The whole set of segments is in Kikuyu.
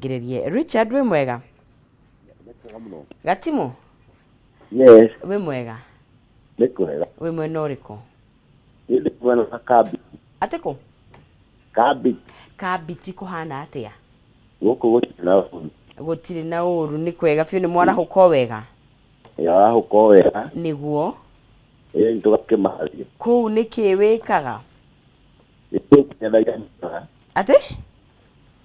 Ngũnengererie Richard, wĩ mwega? Gatimu? Yes. Wĩ mwega? Nĩ kwega. Wĩ mwena ũrĩkũ? Niĩ ndĩ mwena wa Kambi. Atĩ kũ? Kambi. Kambiti kũhana atĩa? Gũkũ gũtirĩ na ũru. Gũtirĩ na ũru, nĩ kwega biũ. Nĩ mwarahũka o wega? Yarahũka o wega. Nĩguo. Ĩĩ, nĩ tũgakĩmaria. Kũu nĩ kĩ wĩkaga? Nyendagia makara. Atĩ?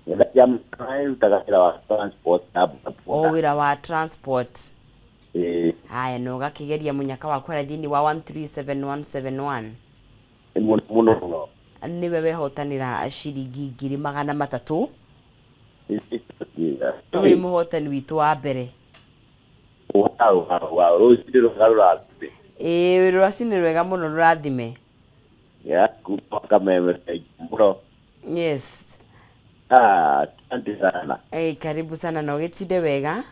Nyendagia makara, nĩrutaga wĩra wa transport ya bodaboda. O wĩra wa transport. Ĩĩ. Haya, na ũgakĩgeria mũnyaka waku harĩa thĩinĩ wa 137171. Mũno mũno mũno. Nĩwe wehotanĩra ciringi 300,000. Wĩ mũhotani witũ wa mbere. Wow, rũcinĩ rwega rũrathime. Ĩĩ, rũcinĩ rwega mũno rũrathime. Ya, kuma Kameme, thank you mũno. Yes. Ah, asante sana. Ĩĩ, karibu sana na ũgĩtinde wega.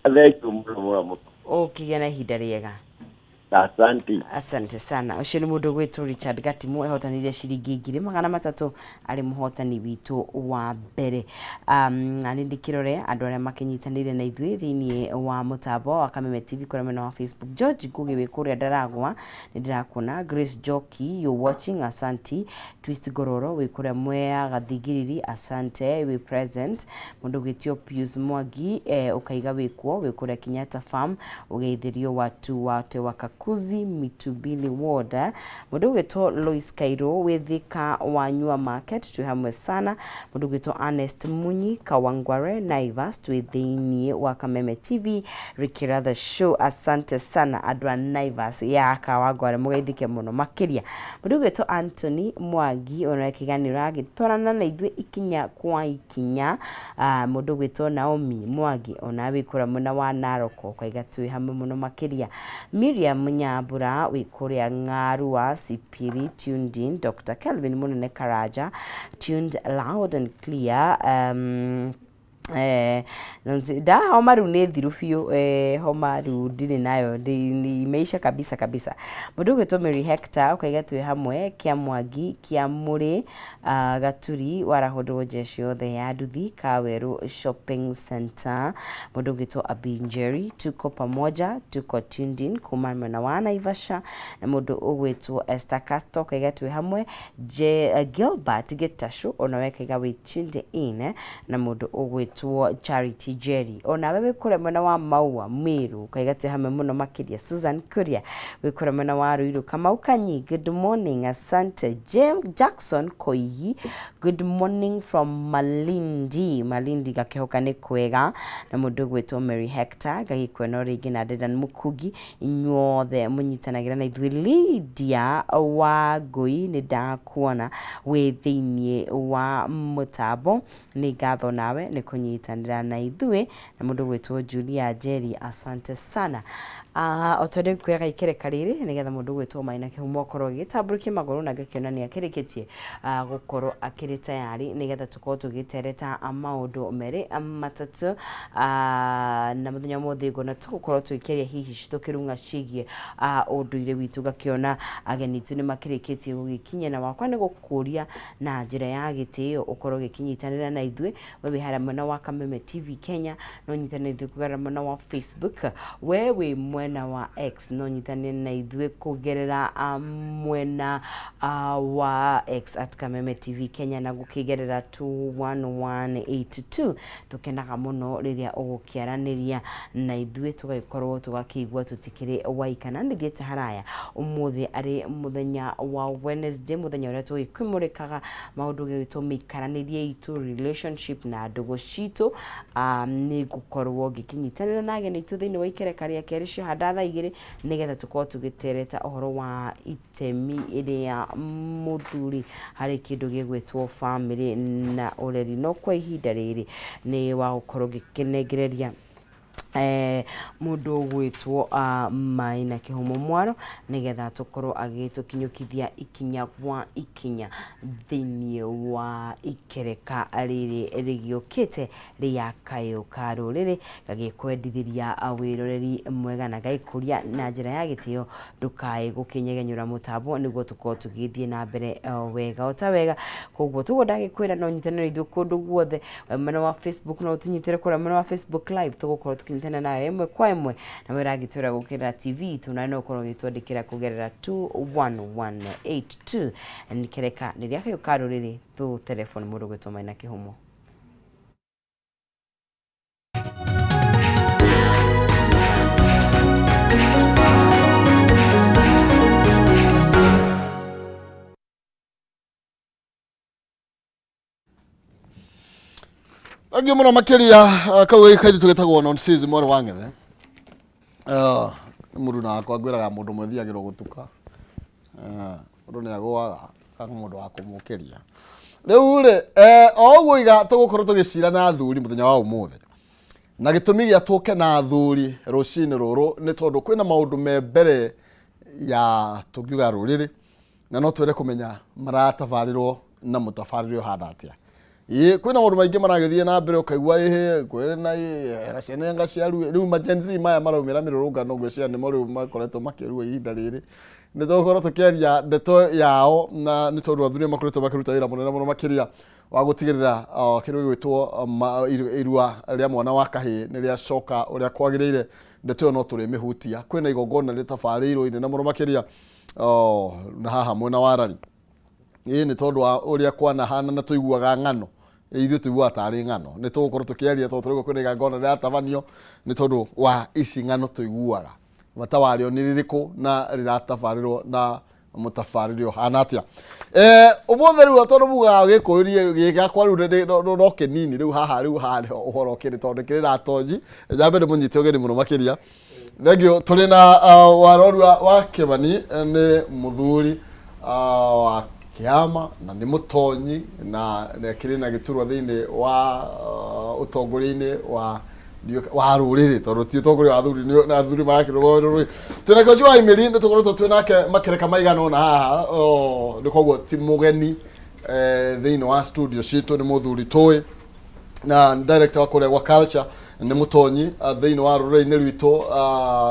Thank you mũno mũno mũno. Ũkĩgĩa na ihinda rĩega. Asante. Asante sana. Ũcio nĩ mũndũ ũgwĩtwo Richard Gatimu, ehotanĩire ciringi 300,000 arĩ mũhotani witũ wa mbere. Na nĩ ndĩkĩrore andũ arĩa makĩnyitanĩire na ithuĩ thĩinĩ wa mũtambo wa Kameme TV kũrĩa mwena wa Facebook. George Ngugi wĩ kũrĩa Ndaragwa, nĩ ndĩrakuona. Grace Njoki, you watching, asanti. Twist Ngororo wĩ kũrĩa Mwea Gathigiriri, asante, wĩ present. Mũndũ ũgwĩtwo Pius Mwangi, ũkaiga wĩ kuo, wĩ kũrĩa Kenyatta Farm, ũgeithĩrio watu wate wa Kakuzi Mitubili Ward. Mũndũ ũgwĩtwo Lois Kairũ wĩ Thika wa Nyua Market, twĩ hamwe sana. Mũndũ ũgwĩtwo Ernest Munyi Kawangware Naivas, twĩ thĩinĩ wa Kameme TV Rikira the show, asante sana andũ a Naivas ya Kawangware, mũgeithĩke mũno makĩria. Mũndũ ũgwĩtwo Anthony Mwangi ona kĩganĩro agĩtwarana na ithuĩ ikinya kwa ikinya. Mũndũ ũgwĩtwo Naomi Mwangi ona wĩ kũrĩa mwena wa Narok, ũkaiga twĩ hamwe mũno makĩria. Miriam Nyambura wĩ kũrĩa Ng'arua Sipiri, tuned in. Dr. Kelvin Mũnene Karanja, tuned loud and clear. Nda homa rĩu nĩ thiru biũ, homa rĩu ndirĩ nayo, imeisha kabisa kabisa. Mũndũ ũgwĩtwo Mary Hector ũkaiga twĩ hamwe kĩa Mwangi kĩa Mũrĩ, Gaturi warahũndwo jeshi yothe ya nduthi Kawerũ Shopping Center. Mũndũ ũgwĩtwo Abi Njeri, tuko pamoja, tuko tuned in kuma mwena wa Naivasha. Na mũndũ ũgwĩtwo Esther Castro ũkaiga twĩ hamwe. Gilbert Gĩtacũ onawe akaiga wĩ tuned in. Na mũndũ ũgwĩtwo Charity Jerry onawe wĩ kũrĩa mwena wa Maua Meru, ũkaiga twĩ hamwe mũno makĩria. Susan Kuria wĩ kũrĩa mwena wa Ruiru. Kamau Kanyi, good morning, asante. James Jackson Koigi, good morning from Malindi. Malindi gakĩhoka nĩ kwega. Na mũndũ ũgwĩtwo Mary Hector gagĩkuona rĩngĩ, na Dedan Mukugi, inyuothe mũnyitanagĩra na ithuĩ. Lydia wa Ngũi, nĩ ndakuona wĩ thĩinĩ wa mũtambo, nĩ ngatho nawe nĩ kũnyitanĩra na ithuĩ. Na mũndũ ũgwĩtwo Julia Njeri, asante sana. O ta ũrĩa ngũkuoyaga ikereka rĩrĩ nĩgetha mũndũ ũgwĩtwo Maina Kĩhumo akorwo agĩgĩtambũrũkia magũrũ na ngakĩona nĩ akĩrĩkĩtie gũkorwo akĩrĩ tayari nĩgetha tũkorwo tũgĩtereta maũndũ merĩ matatũ. Na mũthenya ũmũthĩ ngona tũgũkorwo tũgĩkĩaria hihi tũkĩrung'a ciĩgiĩ ũndũire witũ. Ngakĩona ageni aitũ nĩ makĩrĩkĩtie gũgĩkinya, na wakwa nĩ gũkũria na njĩra ya gĩtĩo ũkorwo ũgĩkĩnyitanĩra na ithuĩ. We wĩ harĩa mwena wa Kameme TV Kenya, no nyitanĩre na ithuĩ kũgerera mwena wa Facebook. We wĩ mwena wa X, no nyitanĩre na ithuĩ kũgerera mwena wa X at Kameme TV Kenya na gũkĩgerera 21182. Tũkenaga mũno rĩrĩa ũgũkĩaranĩria na ithuĩ, tũgagĩkorwo tũgakĩigua tũtikĩrĩ waika. Na nĩthiĩte haraya, ũmũthĩ arĩ mũthenya wa Wednesday, mũthenya ũrĩa tũgĩkĩmũrĩkaga maũndũ gĩgwĩtwo mĩikaranĩrie itũ, relationship na ndũgũ citũ. Nĩ ngũkorwo ngĩkĩnyitanĩra na ageni aitũ thĩinĩ wa ikereka rĩa kerĩ ciahanda thaa 2 nĩgetha tũkorwo tũgĩtereta ũhoro wa itemi rĩa mũthuri harĩ kĩndũ gĩgwĩtwo famĩlĩ na ũreri. No kwa ihinda rĩrĩ nĩ wa gũkorwo ngĩkĩnengereria Mũndũ ũgwĩtwo Maina Kĩhumo Mwaro nĩgetha tũkorwo agĩtũkinyũkithia ikinya gwa ikinya thĩinĩ wa ikereka rĩrĩ rĩgĩũkĩte rĩa Kayũ ka Rũrĩrĩ. Ngagĩkwendithĩria wĩroreri mwega na ngagĩkũria na njĩra ya gĩtĩo ndũkae gũkĩnyegenyũra mũtambo nĩguo tũkorwo tũgĩthiĩ na mbere wega o ta wega. Koguo tũguo ndagĩkwĩra no nyitanĩre ithuĩ kũndũ guothe, mwena wa Facebook no ũtũnyitĩre kũrĩa mwena wa Facebook Live, tũgũkorwo tũkĩnyitana nawe ĩmwe kwa ĩmwe, na we ũragĩtwĩra gũkĩrĩra TV itũ, nawe no ũkorwo ũgĩtwandĩkĩra kũgerera 21182. Nĩkereka nĩ rĩa Kayũ ka Rũrĩrĩ, tũ telefoni mũndũ ũgwĩtwo Maina Kĩhumo. Thengiũ mũno makĩria kau kairĩtu getagwo Nonsizi mwarĩ wa Ng'ethe. Nĩ mũruna wakwa ngwĩraga mũndũ ũmwe thiagĩrwo gũtuka. Mũndũ nĩ agũaga akaga mũndũ wa kũmũkĩria. Rĩu rĩ, o ũguo iga tũgũkorwo tũgĩcira na athuri mũthenya wa ũmũthĩ. Na gĩtũmi gĩa tũke na athuri rũcinĩ rũrũ nĩ tondũ kwĩna maũndũ me mbere ya tũngiuga rũrĩrĩ na no twende kũmenya maratabarĩrwo na mũtabarĩre ũhana atĩa. Ĩĩ kwĩna maũndũ maingĩ maragĩthiĩ na mbere ũkaigua ĩhĩ kwĩna ĩĩ ciana anga cia rue rĩu ma Gen Z maya maraumĩra mĩrũrũngano ngwĩciria nĩmo rĩu makoretwo makĩrua ihinda rĩrĩ. Nĩ tũgũkorwo tũkĩaria ndeto yao na nĩ tondũ athuri nĩ makoretwo makĩruta wĩra mũnene mũno makĩria wa gũtigĩrĩra kĩndũ gĩgwĩtwo irua rĩa mwana wa kahĩĩ nĩ rĩacoka ũrĩa kwagĩrĩire. Ndeto ĩyo no tũrĩmĩhutia. Kwĩna igongona rĩtabarĩirwo inene mũno makĩria na haha mwena wa Rari. Ĩĩ nĩ tondũ wa ũrĩa kwanahana na tũiguaga ng'ano, ithuĩ tũiguaga tarĩ ng'ano. Nĩ tũgũkorwo tũkĩaria tondũ tũraigua kwĩna igongona rĩratabanio nĩ tondũ wa ici ng'ano tũiguaga. Bata warĩo nĩ rĩrĩkũ na rĩratabarĩrwo na mũtabarĩre ũhana atĩa. Ũmũthĩ rĩu tondũ mugaga gĩkũyũ niĩ gĩakwa rĩu no kĩnini rĩu haha rĩu haha nĩho ũhoro ũkĩrĩ tondũ kĩrĩ na tonji. Nyambe ndĩmũnyite ũgeni mũno makĩria. Thengiũ tũrĩ na Warorua wa Kĩmani, nĩ mũthuri wa kĩama na nĩ mũtonyi na nĩ akĩrĩ na gĩturwa thĩinĩ wa ũtongoria-inĩ wa wa rũrĩrĩ tondũ ti ũtongoria wa athuri nĩ athuri marakĩrũgamĩrĩra rũrĩrĩ. Twĩna Kĩgoci wa Imĩri, nĩ tũkoretwo twĩ nake makereka maigana ũna haha, nĩ koguo ti mũgeni thĩinĩ wa studio citũ, nĩ mũthuri tũĩ na director wa kũrĩa gwa culture, nĩ mũtonyi thĩinĩ wa rũrĩrĩ-inĩ rwitũ,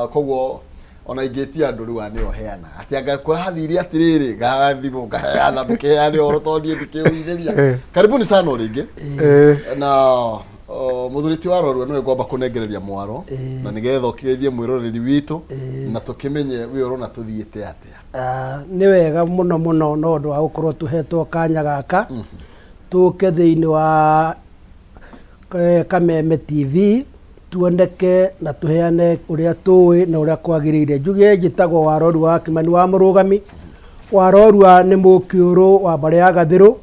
koguo ona ingĩtia andũ rĩu nĩo heana atĩ anga kũrathire atĩrĩrĩ gathimũ ngaheana ndũkĩheane ũhoro tondũ niĩ ndikĩũithĩria. Karibuni sana o rĩngĩ na mũthuri ti warorua nĩwe ngwamba kũnengereria mwaro na nĩgetha ũkĩgeithie mwĩroreri witũ na tũkĩmenye wĩ ũrona tũthiĩte atĩa. Nĩ wega mũno mũno no ũndũ wa gũkorwo tũhetwo kanya gaka tũke thĩinĩ wa Kameme TV tuoneke na tũheane ũrĩa tũĩ na ũrĩa kwagĩrĩire. Njuge njĩtagwo Warorua wa Kĩmani wa Mũrũgami. Warorua nĩ mũkĩũrũ wa mbarĩ ya Gathĩrũ.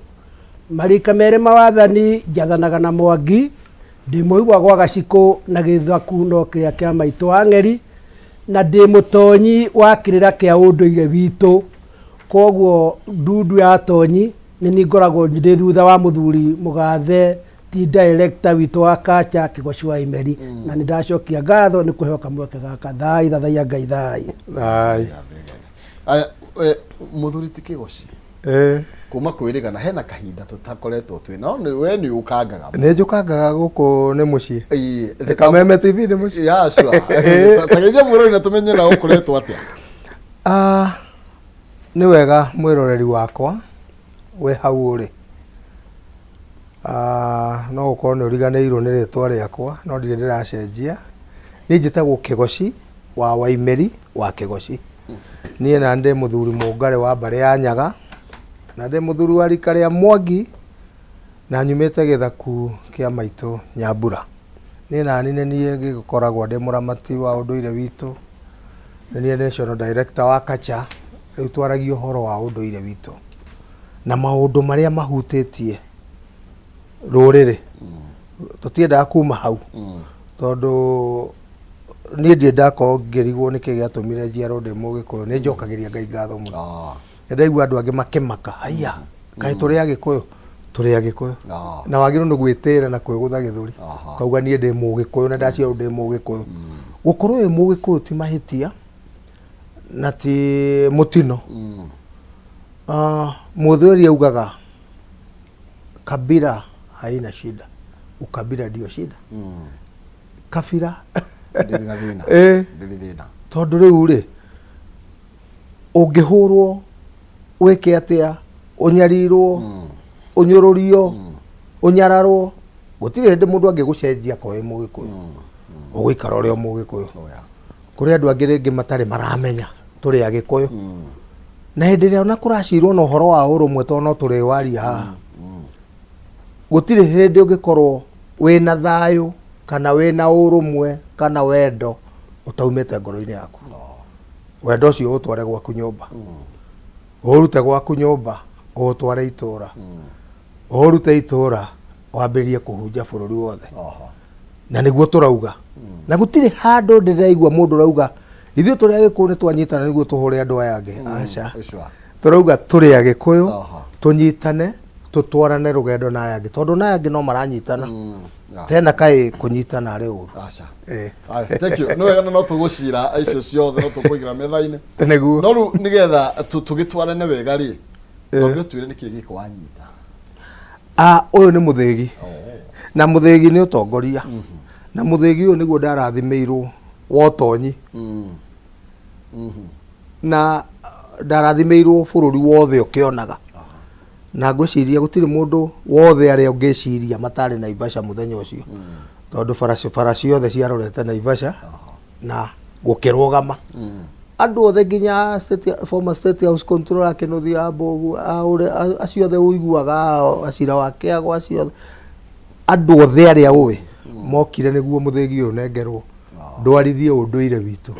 Marika merĩ mawathani njathanaga na Mwangi, ndĩ mũigua gwa Gacikũ na gĩthaku no kĩrĩa kĩa maitũ wa Ng'eri, na ndĩ mũtonyi wa kĩrĩra kĩa ũndũire witũ. Koguo ndundu ya tonyi nĩ niĩ ngoragwo ndĩ thutha wa mũthuri mũgathe ti director witũ wa kacha Kĩgoci wa Imeri, na nĩ ndacokia ngatho nĩ kũheo kamweke gaka. Thai thathaiya Ngai thai. Thai. Aya, mũthuri ti Kĩgoci, kuma kwĩrĩgana hena kahinda tũtakoretwo twĩ no nĩ we nĩ ũkangaga. Nĩ njũkangaga gũkũ nĩ mũciĩ. Ĩĩ, Kameme TV nĩ mũciĩ. Yeah, sure. Ta geithia mwĩrori na tũmenye na ũkoretwo atĩa. Nĩ wega mwĩroreri wakwa wĩ hau ũrĩ. No gũkorwo nĩ ũriganĩirwo nĩ rĩtwa rĩakwa no ndirĩ ndĩracenjia. Niĩ njĩtagwo Kĩgoci wa Waimĩri wa Kĩgoci. Niĩ na ndĩ mũthuri mũngarĩ wa mbarĩ ya Nyaga na ndĩ mũthuri wa rika rĩa Mwangi na nyumĩte gĩthaku kĩa maitũ Nyambura. Niĩ nani nĩ niĩ ngĩkoragwo ndĩ mũramati wa ũndũire witũ, nĩ niĩ national director wa Kacha, rĩu twaragia ũhoro wa ũndũire witũ na maũndũ marĩa mahutĩtie rũrĩrĩ. Tũtiendaga kuma hau tondũ niĩ ndirĩ ndakorwo ngĩrigwo nĩkĩ gĩatũmire njiarwo ndĩ Mũgĩkũyũ. Nĩ njokagĩria Ngai ngatho mũno. Nĩ ndaigua andũ angĩ makĩmaka, haiya, kaĩ tũrĩ Agĩkũyũ? Tũrĩ Agĩkũyũ. Na wagĩrĩirwo nĩ gwĩtĩĩra na kwĩgũtha gĩthũri. Ũkauga niĩ ndĩ Mũgĩkũyũ na ndaciarwo ndĩ Mũgĩkũyũ. Gũkorwo wĩ Mũgĩkũyũ ti mahĩtia na ti mũtino. Mũthweri augaga kabila haina shida, ukabila ndio shida. Kabira Ndĩrĩ na thĩna. Ndĩrĩ thĩna. Tondũ rĩu rĩ, ũngĩhũrwo wĩke atĩa, ũnyarirwo, ũnyũrũrio, ũnyararwo, gũtirĩ hĩndĩ mũndũ angĩgũcenjia akorwo wĩ Mũgĩkũyũ. Ũgũikara ũrĩ o Mũgĩkũyũ. Kũrĩ andũ angĩ rĩngĩ matarĩ maramenya tũrĩ Agĩkũyũ. Na hĩndĩ ĩrĩa ona kũracirwo na ũhoro wa ũrũmwe tondũ no tũrĩwaria haha, gũtirĩ hĩndĩ ũngĩkorwo wĩna thayũ kana wĩna ũrũmwe kana wendo ũtaumĩte ngoro-inĩ yaku. Wendo ũcio ũũtware gwaku nyũmba, ũũrute gwaku nyũmba ũũtware itũra, ũũrute itũra wambĩrĩrie kũhunja bũrũri wothe. Na nĩguo tũrauga. Na gũtirĩ handũ ndĩraigua mũndũ ũrauga ithuĩ tũrĩ Agĩkũyũ nĩ twanyitana nĩguo tũhũre andũ aya angĩ. Aca. Tũrauga tũrĩ Agĩkũyũ tũnyitane tũtwarane rũgendo na aya angĩ tondũ na aya angĩ no maranyitana. Tena kaĩ kũnyitana arĩ ũru. Aca. Thank you. Nĩ wega na no tũgũcira icio ciothe no tũkũigĩra metha-inĩ. Nĩguo. No rĩu nĩgetha tũgĩtwarane wega rĩ, wambe ũtwĩre nĩkĩ gĩkĩ wanyita. Ah, ũyũ nĩ mũthĩgi. Na mũthĩgi nĩ ũtongoria. Na mũthĩgi ũyũ nĩguo ndarathimĩirwo wa ũtonyi. Na ndarathimĩirwo bũrũri wothe ũkĩonaga. Na ngwĩciria gũtirĩ mũndũ wothe arĩa ũngĩciria matarĩ Naivasha mũthenya ũcio. Tondũ bara bara ciothe ciarorete Naivasha na gũkĩrũgama. Andũ othe nginya state, former state house controller Kĩnuthia Mbogu, acio othe ũiguaga acira wa Kĩago acio othe. Andũ othe arĩa ũĩ mokire nĩguo mũthĩgi ũyũ ũnengerwo ndwarithie ũndũire witũ.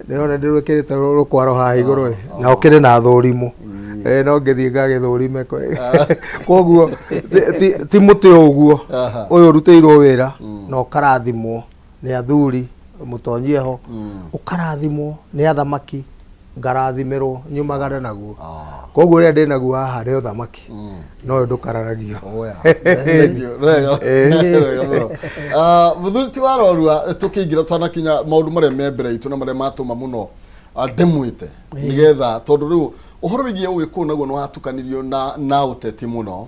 Nĩwona ndĩrwĩkĩrĩte rũkwaro haha igũrũ ĩ, na ũkĩrĩ na thũrimũ. No ngĩthiĩ ngagĩthũrime koguo ti mũtĩ o ũguo, ũyũ ũrutĩirwo wĩra na ũkarathimwo nĩ athuri mũtonyie ho, ũkarathimwo nĩ athamaki, ngarathimĩrwo nyumagare naguo. Koguo ũrĩa ndĩ naguo haha nĩ ũthamaki, no ũyũ ndũkararagio. Mũthuri ti wa Rorua, tũkĩingĩra twanakinya maũndũ marĩa me mbere itũ na marĩa matũma mũno ndĩmwĩte nĩgetha tondũ rĩu ũhoro wĩgiĩ ũgĩkũyũ naguo nĩ watukanirio na ũteti mũno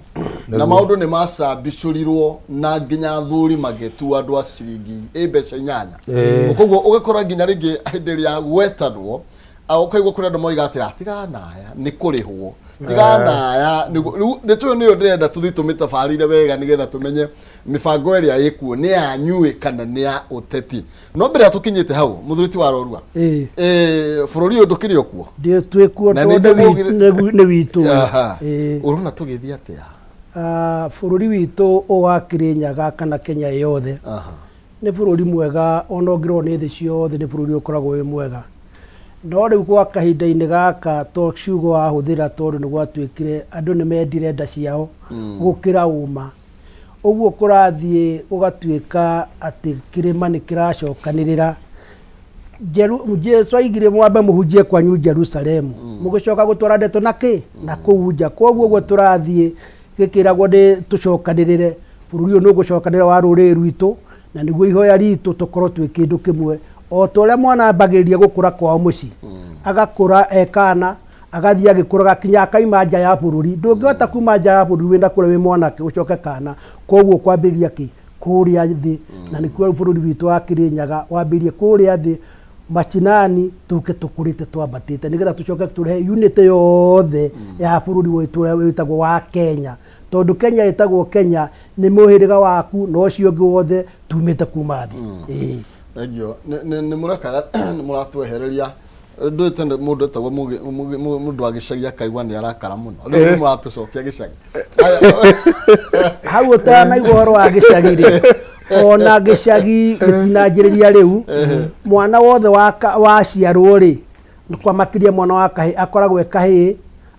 na maũndũ nĩ macambicũrirwo na nginya athuri magĩtua andũ a ciringi ĩ mbeca inyanya. Koguo ũgakora nginya rĩngĩ hĩndĩ ĩrĩa gwetanwo ũkaigua kũrĩ andũ moiga atĩrĩ tigana aya nĩ kũrĩhwo, tigana aya rĩu ndeto ĩyo nĩyo ndĩrenda tũthiĩ tũmĩtabarĩre wega nĩgetha tũmenye mĩbango ĩrĩa ĩkuo nĩ yanyuĩ kana nĩ ya ũteti. No mbere ya tũkinyĩte hau mũthuri ti wa Rorua, bũrũri ũyũ ndũkĩrĩ o kuo Ndio twĩkuo Na nĩ tondũ nĩ witũ. Ũrona tũgĩthiĩ atĩa? Bũrũri witũ ũyũ wa Kĩrĩnyaga kana Kenya yothe nĩ bũrũri mwega, ona ũngĩrorwo nĩ thĩ ciothe nĩ bũrũri ũkoragwo wĩ mwega. No rĩu gwa kahinda-inĩ gaka to ciugo wahũthĩra tondũ nĩ gwatuĩkire andũ nĩ mendire nda ciao gũkĩra ũma. Ũguo kũrathiĩ gũgatuĩka atĩ kĩrĩma nĩ kĩracokanĩrĩra. Jesu aigire mwambe mũhunjie kwanyu Jerusalemu, mũgĩcoka gũtwara ndeto na kĩ? Na kũu nja. Koguo ũguo tũrathiĩ gĩkĩragwo nĩ tũcokanĩrĩre, bũrũri ũyũ nĩ ũgũcokanĩrĩra wa rũrĩrĩ rwitũ, na nĩguo ihoya ritũ tũkorwo twĩ kĩndũ kĩmwe. O ta ũrĩa mwana ambagĩrĩria gũkũra kwao mũciĩ, agakũra e kana, agathiĩ agĩkũraga kinya akaima nja ya bũrũri. Ndũngĩhota kuma nja ya bũrũri wĩna kũrĩa wĩ mwanake ũcoke kana. Koguo kwambĩrĩria kĩ? Kũrĩa thĩ. Na nĩkuo bũrũri witũ wa Kĩrĩnyaga wambĩrĩirie kũrĩa thĩ machinani, tũke tũkũrĩte twambatĩte nĩgetha tũcoke tũrehe unity yothe ya bũrũri witũ ũrĩa wĩtagwo wa Kenya. Tondũ Kenya ĩtagwo Kenya nĩ mũhĩrĩga waku na ũcio ũngĩ wothe tumĩte kuma thĩ. Ĩĩ. Thengiũ. Nĩ mũrekaga nĩ mũratwehereria ndũĩ tene mũndũ etagwo mũndũ wa gĩcagi akaigua nĩ arakara mũno. Rĩu nĩ mũratũcokia gĩcagi. Hau ũtanaigua ũhoro wa gĩcagi rĩ, ona gĩcagi gĩtinanjĩrĩria rĩu, mwana wothe waciarwo rĩ, kwa makĩria mwana wa kahĩĩ akoragwo e kahĩĩ,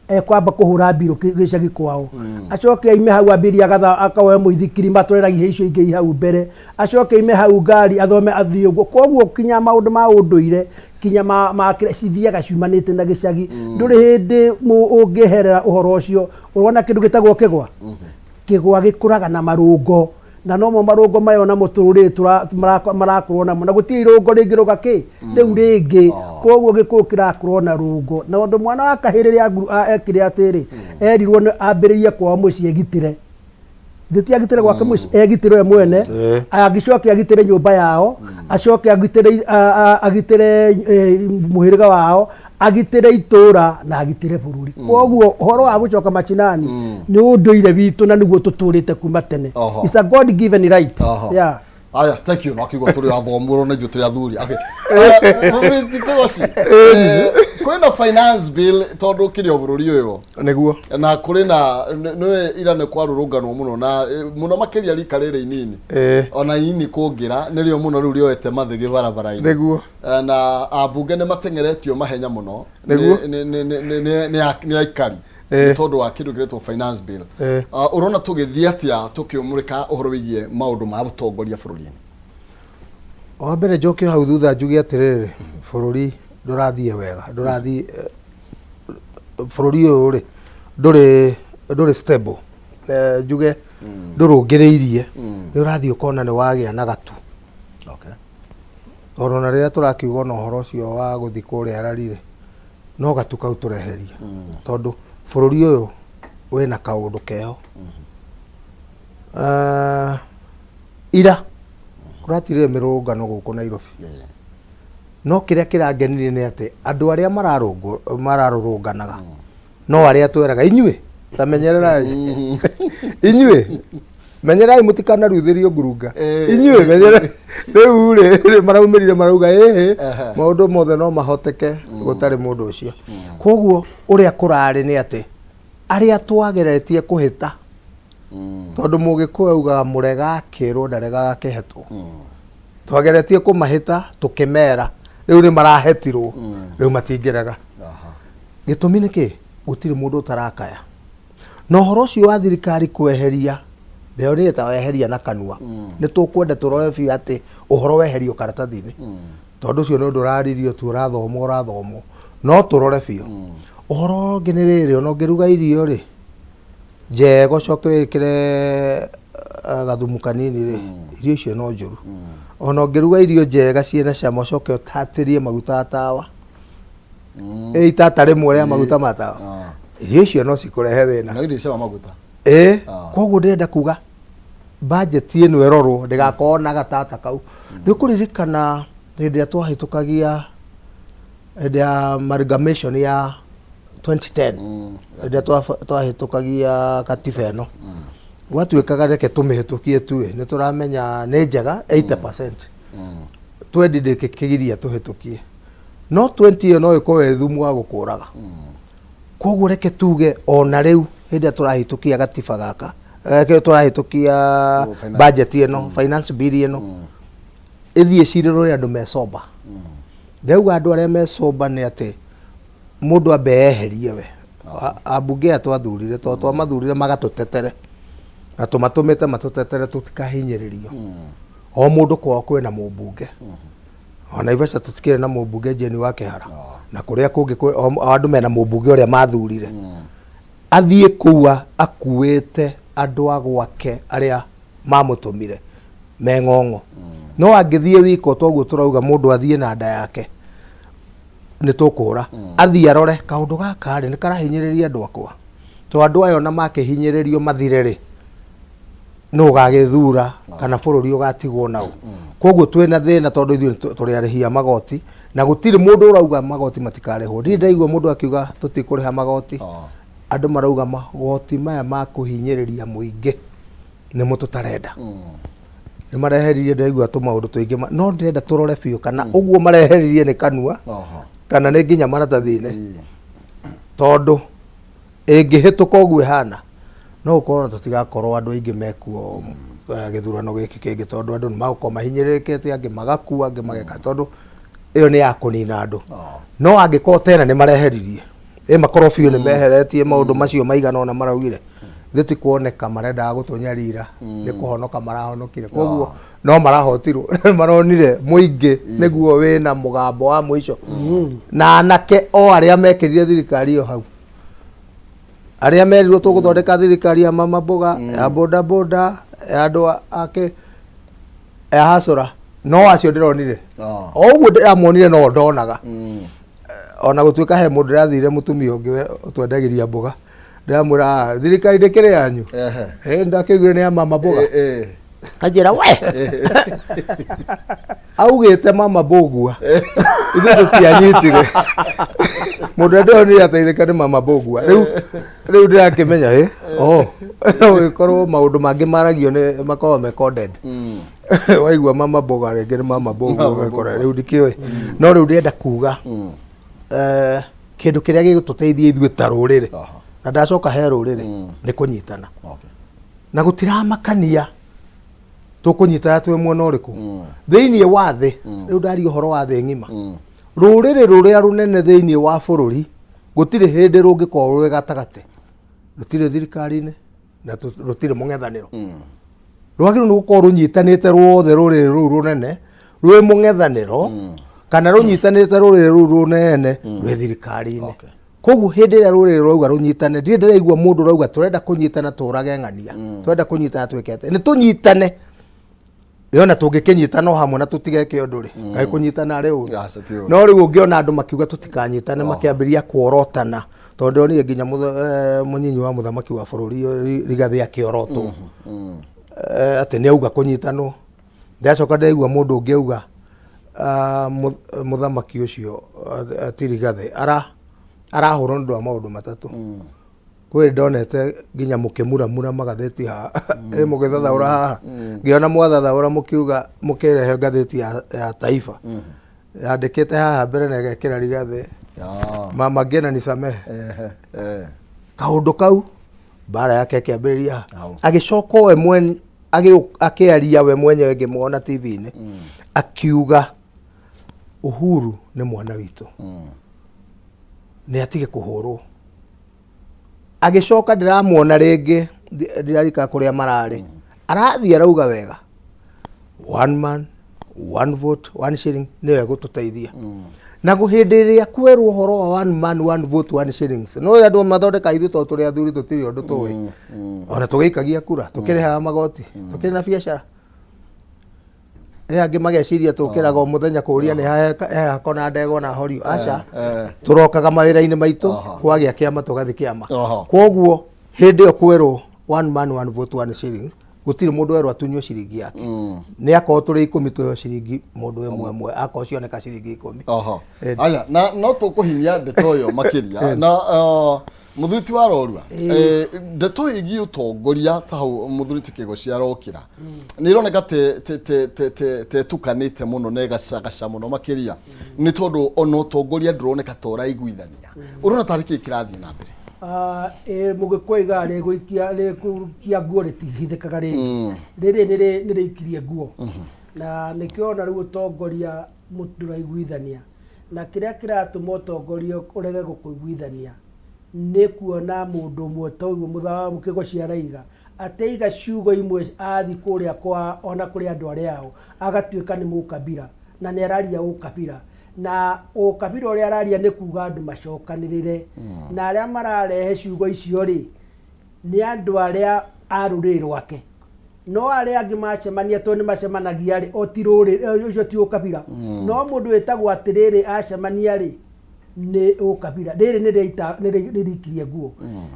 Ekwamba kũhũra mbirũ gĩcagi kwao, acoke aime hau ambĩrie agatha akaoe mũithikiri matwarĩra ihe icio ingĩ i hau mbere, acoke aime hau ngari athome athiĩ ũguo. Koguo kinya maũndũ ma ũndũire kinya ma, ma cithiaga ciumanĩte na gĩcagi. Ndũrĩ hĩndĩ ũngĩherera ũhoro ũcio. Ũrona kĩndũ gĩtagwo kĩgwa, kĩgwa gĩkũraga na marũngo, na nomo marũngo maya onamo tũrũrĩrĩ marakorwo namo, na gũtirĩ irũngo rĩngĩ rũga kĩ rĩu rĩngĩ. Koguo gĩkũyũ kĩrakorwo na rũngo, na ũndũ mwana wa kahĩĩ rĩrĩa ekire atĩrĩ, erirwo nĩ ambĩrĩrie kwao mũciĩ egitĩre. Ithe ti agitĩre gwake mũciĩ, egitĩre we mwene, angĩcoke agitĩre nyũmba yao, acoke agitĩre agitĩre mũhĩrĩga wao, agitĩre itũra na agitĩre bũrũri. Koguo ũhoro wa gũcoka machinani nĩ ũndũire witũ na nĩguo tũtũrĩte kuma tene. It's a God given right. Yeah. Aya, thank you. Nakigwa tũrĩ athomu oro na ithuĩ tũrĩ athuri. Okay. Kĩgoci, kwĩna finance bill tondũ kĩrĩ o bũrũri ũyũ. Nĩguo. Na kũrĩ na nĩ ira nĩ kwarũrũnganwo mũno na mũno makĩria rika rĩrĩ inini. Ona inini kũngĩra nĩrĩo mũno rĩu rĩoete mathĩgĩ barabara-inĩ. Nĩguo. Na ambunge nĩ mateng'eretio mahenya mũno Nĩguo. nĩ aikari nĩ tondũ wa kĩndũ kĩretwo finance bill. Ũrona tũgĩthiĩ atĩa tũkĩmũrĩka ũhoro wĩgiĩ maũndũ ma ũtongoria bũrũri-inĩ? Wa mbere njoke hau thutha njuge atĩrĩrĩ, bũrũri ndũrathiĩ wega, ndũrathiĩ bũrũri ũyũ rĩ ndũrĩ stable. Njuge ndũrũngĩrĩirie, nĩ ũrathiĩ ũkona nĩ wagĩa na gatu. Tondũ ona rĩrĩa tũrakiuga ona ũhoro ũcio wa gũthiĩ kũrĩa rari rĩ, no gatu kau tũreheria, tondũ bũrũri ũyũ wĩna kaũndũ keho. Ira kũratirire mĩrũrũngano gũkũ Nairobi, no kĩrĩa kĩrangenirie nĩ atĩ andũ arĩa mararũrũnganaga no arĩa tweraga inyuĩ ta menyererai, inyuĩ menyererai mũtikanaruithĩrio ngurunga, inyuĩ menyere. Rĩu rĩ maraumĩrire marauga ĩhĩ, maũndũ mothe no mahoteke gũtarĩ mũndũ ũcio. Koguo ũrĩa kũrarĩ nĩ atĩ arĩa twageretie kũhĩta, tondũ mũgĩkũyũ augaga mũrega akĩrwo ndaregaga akĩhetwo, twageretie kũmahĩta tũkĩmera rĩu nĩ marahetirwo, rĩu matingĩrega. Gĩtũmi nĩ kĩ? Gũtirĩ mũndũ ũtarakaya na ũhoro ũcio wa thirikari kweheria ndĩonire ta weheria na kanua. Nĩ tũkwenda tũrore biũ atĩ ũhoro weherio karatathi-inĩ, tondũ ũcio nĩ ũndũ ũraririo tu, ũrathomwo ũrathomwo, no tũrore biũ. Ũhoro ũngĩ nĩ rĩrĩ, ona ũngĩruga irio rĩ njega ũcoke wĩkĩre gathumu kanini rĩ, irio icio no njũru. Ona ũngĩruga irio njega ciĩna cama ũcoke ũtatĩrie maguta tawa, ĩ itata rĩmwe rĩa maguta ma tawa, irio icio no cikũrehe thĩna. No irio cia maguta. Ĩ, koguo ndĩrenda kuga bajeti ĩno ĩrorwo ndĩgakorwo na gatata kau. Nĩ ũkũririkana hĩndĩ ĩrĩa twahĩtũkagia hĩndĩ ya amalgamation ya 2010, hĩndĩ ĩrĩa twahĩtũkagia katiba ĩno, gwatuĩkaga reke tũmĩhĩtũkie tu, ĩ nĩ tũramenya nĩ njega 80%, 20 ndĩkĩgiria tũhĩtũkie, no 20 ĩyo no ĩkorwo ĩ thumu wa gũkũraga. Koguo reke tuge ona rĩu hĩndĩ ĩrĩa tũrahĩtũkia gatiba gaka, tũrahĩtũkia Oh, finance. budget ĩno, finance bill ĩno, ĩthiĩ ĩcirĩrwo nĩ andũ mecoba. Ndauga andũ arĩa mecoba nĩ atĩ mũndũ ambe eherie we. Ambunge aya twathurire, tondũ twamathurire magatũtetere na tũmatũmĩte matũtetere tũtikahinyĩrĩrio. O mũndũ kwao kwĩna mũmbunge. Ona Naivasha tũtikĩrĩ na mũmbunge Jane wa Kĩhara, na kũrĩa kũngĩ o andũ mena mũmbunge ũrĩa mathurire. Athiĩ kũu akuĩte andũ a gwake arĩa mamũtũmire me ng'ong'o. No angĩthiĩ wiko toguo tũrauga mũndũ athiĩ na nda yake nĩ tũkũra. Athiĩ arore kaũndũ gaka rĩ nĩ karahinyĩrĩria andũ akwa, to andũ aya ona makĩhinyĩrĩrio mathire rĩ, nũ ũgagĩthura kana bũrũri ũgatigwo naũ? Koguo twĩna thĩna tondũ ithuĩ tũrĩ arĩhi a magoti na gũtirĩ mũndũ ũrauga magoti matikarĩhwo. Ndirĩ ndaigua mũndũ akiuga tũtikũrĩha magoti. Andũ marauga magoti maya ma kũhinyĩrĩria mũingĩ nĩmo tũtarenda. Nĩ mareheririe ndaigua tũmaũndũ tũingĩ no ndĩrenda tũrore biũ kana ũguo mareheririe nĩ kanua kana nĩ nginya maratathi-inĩ, tondũ ĩngĩhĩtũka ũguo ĩhana no gũkorwo na tũtigakorwo andũ aingĩ mekuo gĩthurano gĩkĩ kĩngĩ, tondũ andũ nĩ magũkorwo mahinyĩrĩrĩkĩte, angĩ magakua, angĩ mageka, tondũ ĩyo nĩ ya kũnina andũ. No angĩkorwo tena nĩ mareheririe Ĩ makorwo biũ nĩ meheretie maũndũ macio maigana ũna maraugire ithuĩ ti kuoneka marendaga gũtũnyarira, nĩ kũhonoka marahonokire, koguo no marahotirwo. Maronire mũingĩ nĩguo wĩna mũgambo wa mũico, na anake o arĩa mekĩrire thirikari ĩyo hau, arĩa merirwo tũgũthondeka thirikari ya mama mboga, ya boda boda, ya andũ ake, ya hasũra, no acio ndĩronire o ũguo ndĩramonire no ndonaga. Ona gũtuĩka he mũndũ ndĩrathire, mũtumia ũngĩ ũtwendagĩria mboga, ndĩramwĩra, "Ah, thirikari ndĩkĩrĩ yanyu?" Eh, ndakĩiguire nĩ ya mama mboga. Anjĩra we augĩte mama mbũgua, ithuĩ tũtianyitire. Mũndũ ũrĩa ndĩronire ateithĩka nĩ mama mbũgua. Rĩu ndĩrakĩmenya ĩ oh no gĩkorwo maũndũ mangĩ maragio nĩ makoragwo me coded. Waigua mama mboga rĩngĩ nĩ mama mbũgua, ũgakora rĩu ndikĩũĩ. No rĩu ndĩrenda kuga kĩndũ kĩrĩa gĩgũtũteithia ithuĩ ta rũrĩrĩ, na ndacoka he rũrĩrĩ, nĩ kũnyitana. Na gũtiramakania tũkũnyitana twĩ mwena ũrĩkũ thĩinĩ wa thĩ. Rĩu ndaria ũhoro wa thĩ ng'ima, rũrĩrĩ rũrĩa rũnene thĩinĩ wa bũrũri gũtirĩ hĩndĩ rũngĩkorwo rwĩ gatagatĩ, rũtirĩ thirikari-inĩ na rũtirĩ mũng'ethanĩro. Rwagĩrĩirwo nĩ gũkorwo rũnyitanĩte ruothe, rũrĩrĩ rũu rũnene rwĩ mũng'ethanĩro kana rũnyitanĩte, rũrĩrĩ rũu rũnene rwĩ thirikari-inĩ. Koguo hĩndĩ ĩrĩa rũrĩrĩ rwauga rũnyitane, ndirĩ ndĩraigua mũndũ ũrauga tũrenda kũnyitana tũrage ng'ania, tũrenda kũnyitana twĩke atĩa. Nĩ tũnyitane yona tũngĩkĩnyitana o hamwe na tũtigeke ũndũ rĩ, kaĩ kũnyitana arĩ ũru? Aca, ti ũru. No rĩu ũngĩona andũ makiuga tũtikanyitane, makĩambĩrĩria kuorotana, tondũ ndĩronire nginya mũnyinyi wa mũthamaki wa bũrũri Rigathĩ akĩorotwo atĩ nĩ auga kũnyitanwo. Ndacoka ndaigua mũndũ ũngĩ auga, ah, mũthamaki ũcio ti Rigathĩ arahũrwo nĩ ũndũ wa maũndũ matatũ. Kwĩ ndonete nginya mũkĩmuramura magathĩti haha, ĩ mũgĩthathaũra haha, ngĩona mwathathaũra mũkiuga mũkĩrehe ngathĩti ya Taifa yandĩkĩte haha mbere na ĩgekĩra Rigathĩ, "Mama Ngina nisamehe." Ehe, eh. Kaũndũ kau mbara yake ĩkĩambĩrĩria. Hau. Agĩcoka we mwene akĩaria we mwenyewe, ngĩmuona TV-inĩ, akiuga Uhuru nĩ mwana witũ, nĩ atige kũhũrwo. Agĩcoka ndĩramuona rĩngĩ, ndirarika kũrĩa mararĩ, arathiĩ arauga wega one man, one vote, one shilling nĩyo ĩgũtũteithia. Na hĩndĩ ĩrĩa kwerwo ũhoro wa one man, one vote, one shillings, no andũ mathondeka ithuĩ tondũ tũrĩ athuri tũtirĩ ũndũ tũĩ, ona tũgĩikagia kura, tũkĩrĩhaga magoti, tũkĩrĩ na biacara. Ĩ angĩ mageciria tũkĩraga o mũthenya kũria nĩ he hako na ndegwa na horio. Aca, tũrokaga mawĩra-inĩ maitũ, kwagĩa kĩama tũgathiĩ kĩama. Koguo hĩndĩ ĩyo kwerwo one man, one vote, one shilling, gũtirĩ mũndũ werwo atunywo ciringi yake. Nĩ akorwo tũrĩ 10 tũheo ciringi mũndũ ĩmwe ĩmwe, akorwo cioneka ciringi 10. Aya, na no tũkũhinyia ndeto ĩyo makĩria na mũthuri ti wa Rorua, ndeto ĩgiĩ ũtongoria ta hau mũthuri ti Kĩgoci arokĩra nĩ ĩroneka te ĩtukanĩte mũno na ĩgacagaca mũno makĩria, nĩ tondũ ona ũtongoria ndũroneka ta ũraiguithania. Ũrona tarĩ kĩĩ kĩrathiĩ na mbere? Ah, mũgĩkũyũ aigaga rĩgũikia rĩkũikia nguo rĩtihithĩkaga rĩngĩ. Rĩrĩ nĩ rĩikirie nguo, na nĩkĩo ona rĩu ũtongoria ndũraiguithania. Na kĩrĩa kĩratũma ũtongoria ũrege gũkũiguithania nĩ kuona mũndũ ũmwe ta ũguo Kĩgoci araiga atĩ aiga ciugo imwe athiĩ kũrĩa kwa ona kũrĩ andũ arĩa ao agatuĩka nĩ mũkabira, na nĩ araria ũkabira, na ũkabira ũrĩa araria nĩ kuga andũ macokanĩrĩre. Na arĩa mararehe ciugo icio rĩ, nĩ andũ arĩa a rũrĩrĩ rwake, no arĩa angĩ macemania, tondũ nĩ macemanagia rĩ, o ti rũrĩrĩ, ũcio ti ũkabira. No mũndũ wĩtagwo atĩrĩrĩ acemania rĩ, nĩ ũkabira. Rĩrĩ nĩ rĩaita nĩ rĩrikirie nguo.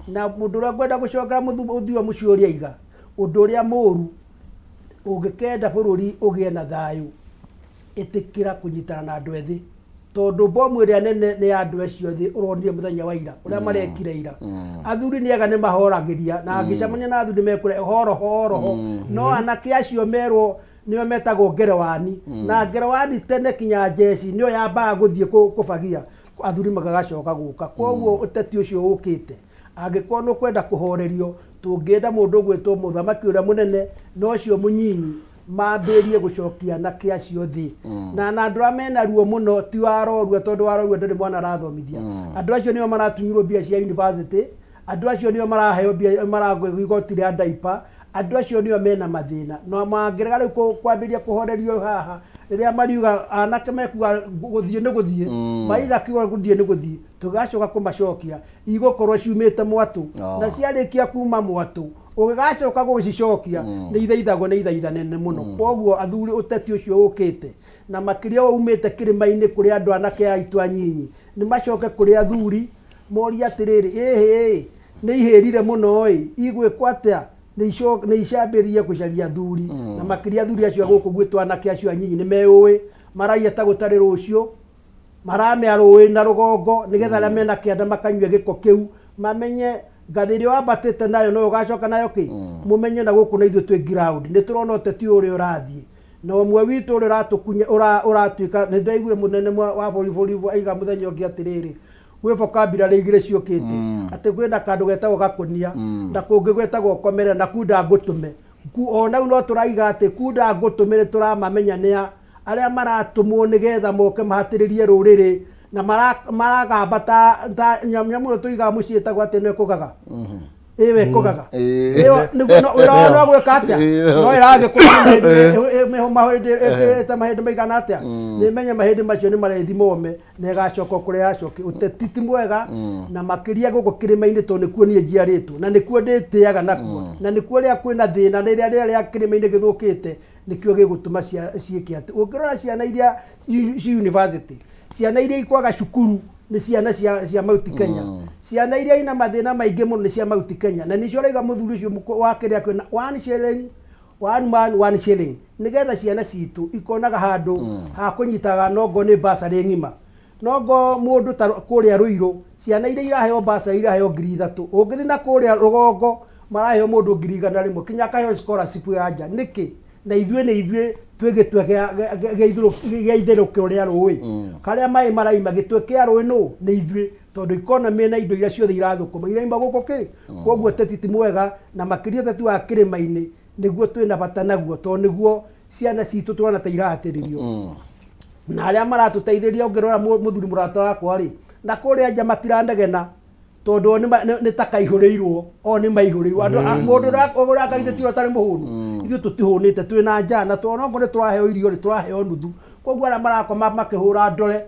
Na mũndũ ũrĩa ngwenda gũcokera mũthuri wa mũciĩ ũrĩa aiga ũndũ ũrĩa mũru, ũngĩkenda bũrũri ũgĩe na thayũ, ĩtĩkĩra kũnyitana na andũ ethĩ, tondũ bomu ĩrĩa nene nĩ ya andũ acio ethĩ ũronire mũthenya wa ira ũrĩa marekire ira. Athuri nĩ ega, nĩ mahoragĩria, na angĩcemania na athuri mekũre horo horo ho, no anake acio merwo nĩo metagwo ngerewani. Na ngerewani tene kinya njeci nĩyo yambaga gũthiĩ kũbagia, athuri magagacoka gũka. Koguo ũteti ũcio ũkĩte, angĩkorwo nĩ ũkwenda kũhorerio, tũngĩenda mũndũ ũgwĩtwo mũthamaki ũrĩa mũnene na ũcio mũnyinyi. Mambĩrĩrie gũcokia anake acio thĩ. Na na andũ arĩa mena ruo mũno ti warorua tondũ warorua ndarĩ mwana arathomithia. Andũ acio nĩo maratunyirwo mbia cia university, andũ acio nĩo maraheo mbia maragwo igoti rĩa diaper, andũ acio nĩo mena mathĩna. Na mangĩrega rĩu kwambĩrĩria kũhorerio haha, rĩrĩa mariuga anake mekuga gũthiĩ nĩ gũthiĩ, maiga kiugo gũthiĩ nĩ gũthiĩ, tũgacoka kũmacokia igũkorwo ciumĩte mwatũ. Na ciarĩkia kuma mwatũ, Ũgĩgacoka gũcicokia nĩ ithaithagwo nĩ ithaitha nene mũno. Kwoguo athuri ũteti ũcio ũkĩte na makĩria ũmĩte kĩrĩma-inĩ kũrĩ andũ anake aitũ anyinyi nĩ macoke kũrĩ athuri morie atĩrĩrĩ, ĩhĩ nĩ ihĩrire mũno-ĩ, igwĩkwo atĩa? Nĩ icambĩrĩrie gũcaria athuri na makĩria athuri acio a gũkũ gwitũ anake acio anyinyi nĩ meũĩ, mararia ta gũtarĩ rũciũ. Maramea rũĩ na rũgongo nĩgetha arĩa mena kĩanda makanyue gĩko kĩu mamenye ngathĩ ĩrĩa wambatĩte nayo no ũgacoka nayo kĩ mũmenye na gũkũ na ithuĩ twĩ ground nĩ tũrona ũteti ũrĩa ũrathiĩ na ũmwe witũ ũrĩa ũratũkunya ũratuĩka nĩ ndaiguire mũnene wa bũrũri aiga mũthenya ũngĩ atĩrĩrĩ gwĩ vocabulary igĩrĩ ciũkĩte atĩ kwĩna kandũ getagwo gakũnia na kũngĩ gwĩtagwo komera na kunda ngũtũme Ku, o na rĩu no tũraiga atĩ kunda ngũtũme nĩ tũramamenya nĩa arĩa maratũmwo nĩgetha moke mahatĩrĩrie rũrĩrĩ na maragamba ta, ta nyamũ ĩyo tũigaga mũciĩ ĩtagwo atĩ ĩno ĩkũgaga ĩyo ĩkũgaga ĩyo nĩguo wĩra wao no gwĩka atĩa no ĩragĩkũra ĩte mahĩndĩ maigana atĩa nĩ menye mahĩndĩ macio nĩ marethi mome na ĩgacoka kũrĩa yacoki ũteti ti mwega na makĩria gũkũ kĩrĩma-inĩ tondũ nĩkuo niĩ njiarĩtwo na nĩkuo ndĩtĩaga nakuo na nĩkuo rĩrĩa kwĩna thĩna rĩrĩa rĩera rĩa kĩrĩma-inĩ gĩthũkĩte nĩkĩo gĩgũtũma ciĩke atĩ ũngĩrora ciana iria ci university ciana iria ikwaga cukuru nĩ ciana cia Mount Kenya ciana iria ina mathĩna maingĩ mũno nĩ cia Mount Kenya na nĩcio ũraiga mũthuri ũcio wa kĩrĩa kwĩna one shilling one man one shilling nigetha ciana citũ ikonaga handũ ha kũnyitaga nongo nĩ basarĩ ng'ima nongo mũndũ ta kũrĩa Rũirũ ciana iria iraheo basarĩ iraheo 3000 ũngĩthiĩ na kũrĩa rũgongo maraheo mũndũ 100,000 kinya akaheo scholarship ya nja nĩkĩ na ithuĩ nĩ ithuĩ twĩ gĩtwe gĩa itherũkĩro rĩa rũĩ karĩa maĩ maraima gĩtwe kĩa rũĩ nũ nĩ ithuĩ tondũ economy na indo iria ciothe irathũkũma iraima gũkũ kĩ koguo ũteti ti mwega na makĩria ũteti wa kĩrĩma-inĩ nĩguo twĩna bata naguo tondũ nĩguo ciana citũ tũrona ta irahatĩrĩrio na arĩa maratũteithĩrĩria ũngĩrora mũthuri mũrata wakwa rĩ na kũrĩa nja matiranegena tondũ o nĩ ta kaihũrĩirwo o nĩ maihũrĩirwo andũ mũndũ ũrĩa ũrĩa ti ũtarĩ mũhũnu ithuĩ tũtihũnĩte twĩna njaa na tondũ onokorwo nĩ tũraheo irio rĩ tũraheo nuthu koguo arĩa marakoma makĩhũra ndore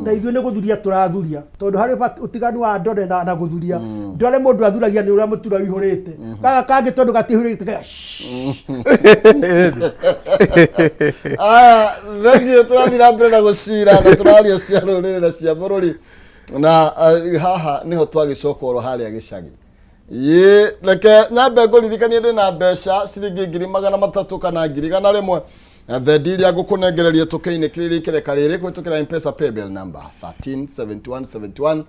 na ithuĩ nĩ gũthuria tũrathuria tondũ harĩ ũtiganu wa ndore na gũthuria ndore mũndũ athuragia nĩ ũrĩa mũtura ũihũrĩte gaka kangĩ tondũ gatihũrĩte Aya, thengiũ tũrathiĩ na mbere na gũcira na tũraria cia rũrĩrĩ na cia bũrũri na haha nĩho twagĩcoka oro harĩa gĩcagi Ĩĩ, reke nyambe ngũririkanie ndĩ na mbeca ciringi 300,000 kana 100,000 na thendi iria ngũkũnengereria tũkĩinĩkĩrĩria ikereka rĩrĩ kũhĩtũkĩra mpesa paybill number 137171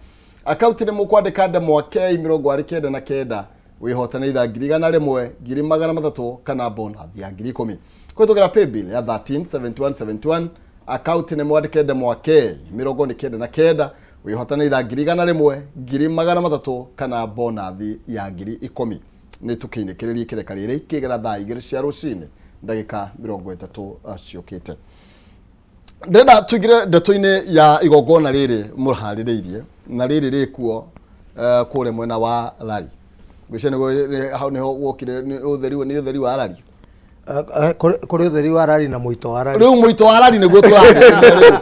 akaunti nĩ mũkwandĩka ndemwa K 49 wĩhotane itha 100,000 300,000 kana bonus ya 10,000 kũhĩtũkĩra paybill ya 137171 akaunti nĩ mwandĩke ndemwa K 99 wĩhotane itha 100,000 300,000 kana bonathi ya 10,000 nĩ tũkĩinĩkĩrĩria ikereka rĩrĩ ikĩgera thaa 2 cia rũcinĩ ndagĩka 30 ciũkĩte ndĩrenda tũingĩre ndeto-inĩ ya igongona rĩrĩ mũharĩrĩirie na rĩrĩ rĩkuo kũrĩa mwena wa Lari ngwĩciria nĩguo hau nĩho wokire nĩ ũtheri nĩ ũtheri wa Lari Kũrĩ ũtheri wa rari na mũito wa rari. Rĩu mũito wa rari nĩguo tũrarĩrĩria rĩu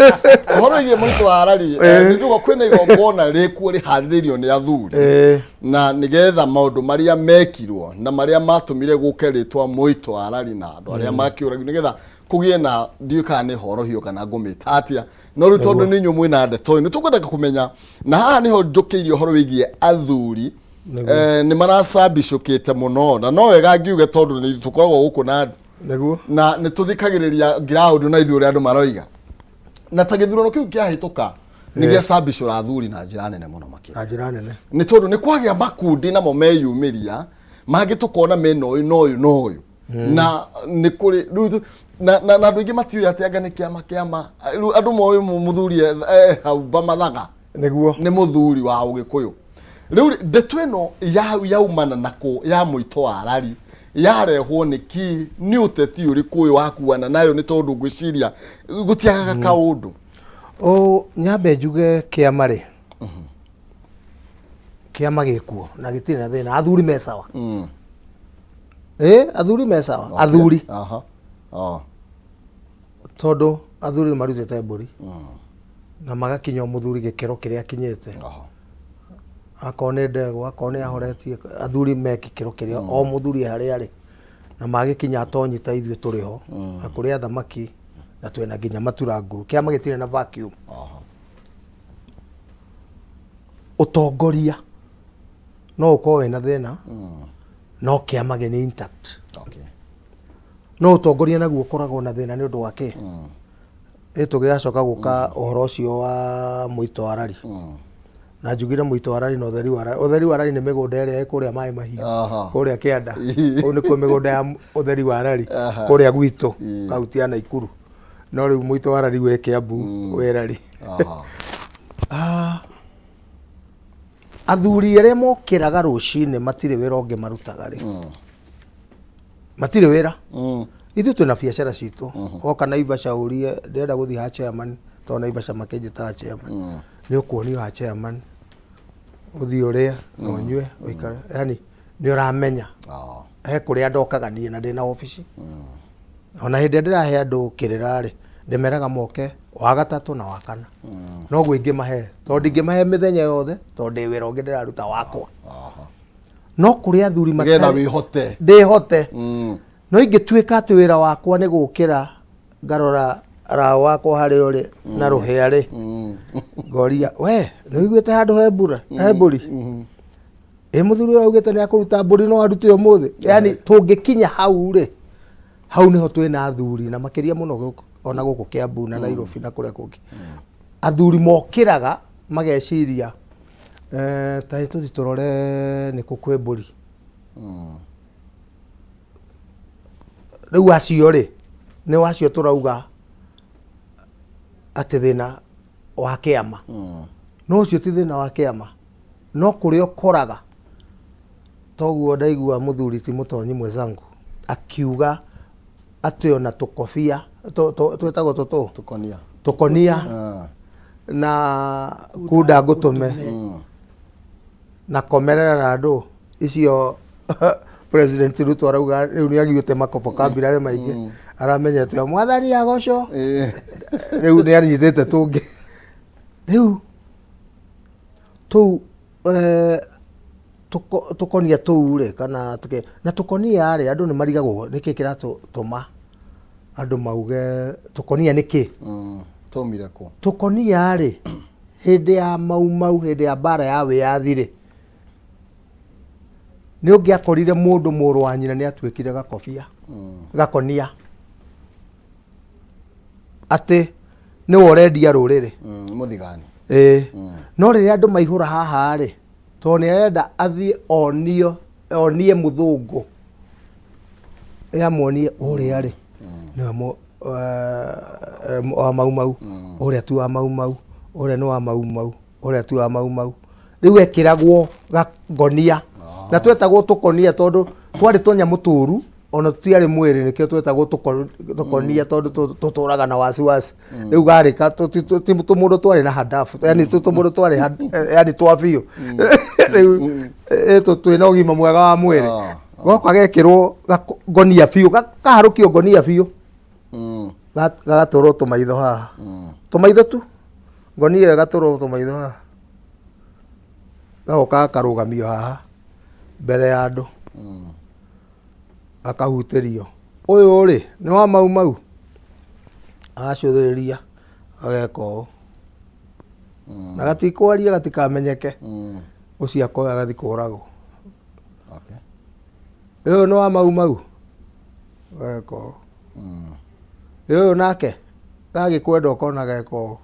ũhoro wĩgiĩ mũito wa rari nĩtuga kwĩna igongona rĩkuo rĩharĩrĩirio nĩ athuri na nĩgetha maũndũ marĩa mekirwo na marĩa matũmire gũke rĩtwa mũito wa rari na andũ arĩa makĩũragio nĩgetha kũgĩe na ndiũĩ kana nĩ horohio kana ngũmĩta atĩa no rĩu tondũ nĩ inyuĩ mwĩna ndeto ĩno tũkwendaga kũmenya na haha nĩho njũkĩirie ũhoro wĩgiĩ athuri nĩ maracambicũkĩte mũno na no wega ngiuge tondũ nĩ tũkoragwo gũkũ na andũ Nĩguo. Na nĩ tũthikagĩrĩria ground na ithuĩ ũrĩa andũ maroiga na ta gĩthurano kĩu kĩahĩtũka nĩ gĩacambicũra athuri na njĩra nene mũno makĩria Na njĩra nene. Nĩ tondũ nĩ kwagĩa makundi namo meyumĩria mangĩ tũkona mena ũyũ na ũyũ na ũyũ na nĩ kũrĩ rĩu na andũ aingĩ matiũĩ atĩ anga nĩ kĩama kĩama rĩu andũ moĩ mũthuri hau Bamathaga Nĩguo. Nĩ mũthuri wa ũgĩkũyũ rĩu rĩ, ndeto ĩno yaumana na kũ ya mũito wa rari Yarehwo nĩ kĩ? Nĩ ũteti ũrĩkũ ũyũ wakuana nayo? Nĩ tondũ ngwĩciria gũtiagaga kaũndũ. O nyambe njuge kĩama rĩ, kĩama gĩkuo na gĩtirĩ na thĩna, athuri me sawa. Ĩ athuri me sawa, athuri. Aha. Oh. Tondũ athuri nĩ marutĩte mbũri na magakinya o mũthuri gĩkĩro kĩrĩa akinyĩte. Akorwo nĩ ndegwa, akorwo nĩ ahoretie, athuri me gĩkĩro kĩrĩa o mũthuri e harĩa arĩ na magĩkinya atonyi ta ithuĩ tũrĩ ho na kũrĩ athamaki na twĩna nginya maturanguru. Kĩama gĩtirĩ na vacuum. Ũtongoria no ũkorwo wĩna thĩna no kĩama gĩ nĩ intact. No ũtongoria naguo ũkoragwo na thĩna nĩ ũndũ wa kĩ? Ĩ tũgĩgacoka gũka ũhoro ũcio wa mũito wa rari. Na njugire mũito wa rari na ũtheri wa rari. Ũtheri wa rari nĩ mĩgũnda ĩrĩa ĩ kũrĩa maĩ mahiũ. Kũrĩa kĩanda. Kũu nĩkuo mĩgũnda ya ũtheri wa rari. Kũrĩa gwitũ, kaunti ya Naikuru. No rĩu mũito wa rari wĩ Kĩambu, wĩ rari. Ah, athuri arĩa mokĩraga rũcinĩ matirĩ wĩra ũngĩ marutaga rĩ. Matirĩ wĩra. Ithuĩ twĩna biacara citũ. Woka Naivasha ũrie ndĩrenda gũthiĩ ha chairman, tondũ Naivasha makĩnjĩtaga chairman. Nĩ ũkuonio ha chairman, ũthiĩ ũrĩe na ũnyue ũikare. Yani nĩ ũramenya. He kũrĩa ndokaga niĩ na ndĩna obici. Ona hĩndĩ ĩrĩa ndĩrahe andũ kĩrĩra rĩ, ndĩmeraga moke wa gatatũ na wa kana. Noguo ingĩmahe, tondũ ndingĩmahe mĩthenya yothe, tondũ ndĩ wĩra ũngĩ ndĩraruta wakwa. No kũrĩ athuri Nĩgetha wĩhote. Ndĩhote. No ingĩtuĩka atĩ wĩra wakwa nĩ gũkĩra ngarora raũ wakwa harĩa ũrĩ na rũhĩa rĩ, ngoria we nĩ ũiguĩte handũ he mbura he mbũri? Ĩ mũthuri ũyũ augĩte nĩ akũruta mbũri no arute ũmũthĩ. Yani tũngĩkinya hau rĩ, hau nĩho twĩna athuri na makĩria mũno gũkũ, ona gũkũ Kĩambu na Nairobi na kũrĩa kũngĩ. Athuri mokĩraga mageciria ta tũthiĩ tũrore nĩkũ kwĩ mbũri. Rĩu acio rĩ, nĩ acio tũrauga atĩ thĩna wa kĩama. No ũcio ti thĩna wa kĩama, no kũrĩa ũkoraga toguo ndaigua mũthuri ti mũtonyi mwenzangu akiuga atĩ ona tũkobia twĩtagwo tũtũ Tũkonia. Tũkonia na kunda ngũtũme na komerera na andũ icio. President Ruto arauga rĩu nĩ agiũte makobo kambirarĩ maingĩ, aramenyete mwathani agocwo. Rĩu nĩ anyitĩte tũngĩ rĩu tũu tũkonia tũu rĩ kana na tũkonia rĩ, andũ nĩ marigagwo nĩkĩ kĩratũma andũ mauge tũkonia nĩkĩ. Twaumire kũ? Tũkonia rĩ, hĩndĩ ya Mau Mau, hĩndĩ ya mbara ya wĩyathi rĩ, nĩ ũngĩakorire mũndũ mũrũ wa nyina nĩ atuĩkire gakobia gakonia atĩ nĩwe ũrendia rũrĩrĩ. Mũthigani. Ĩĩ. No rĩrĩa andũ maihũra haha rĩ, tondũ nĩ arenda athiĩ onio onie mũthũngũ, amuonie ũrĩa rĩ nĩwe wa Mau Mau, ũrĩa ti wa Mau Mau, ũrĩa nĩ wa Mau Mau, ũrĩa ti wa Mau Mau. Rĩu ekĩragwo gakonia na twetagwo tũkonia tondũ twarĩ tũnyamũ tũru ona tũtiarĩ mwĩrĩ, nĩkĩo twetagwo tũkonia tondũ tũtũraga na wasiwasi. Rĩu garĩ ka ti tũmũndũ twarĩ na hadafu, yani tũmũndũ twarĩ yani twa biũ rĩu twĩna ũgima mwega wa mwĩrĩ. Goka gekĩrwo ngonia biũ, kaharũkio ngonia biũ, gagatũrwo tũmaitho haha, tũmaitho tu, ngonia ĩyo ĩgatũrwo tũmaitho haha, gagoka gakarũgamio haha mbere ya andũ, gakahutĩrio, ũyũ rĩ nĩ wa Mau Mau, agacũthĩrĩria ageka ũũ na gatikwaria gatikamenyeke, ũcio akoya agathiĩ kũragwo. Ũyũ nĩ wa Mau Mau, ageka ũũ. Ũyũ nake gagĩkwenda ũkona geka ũũ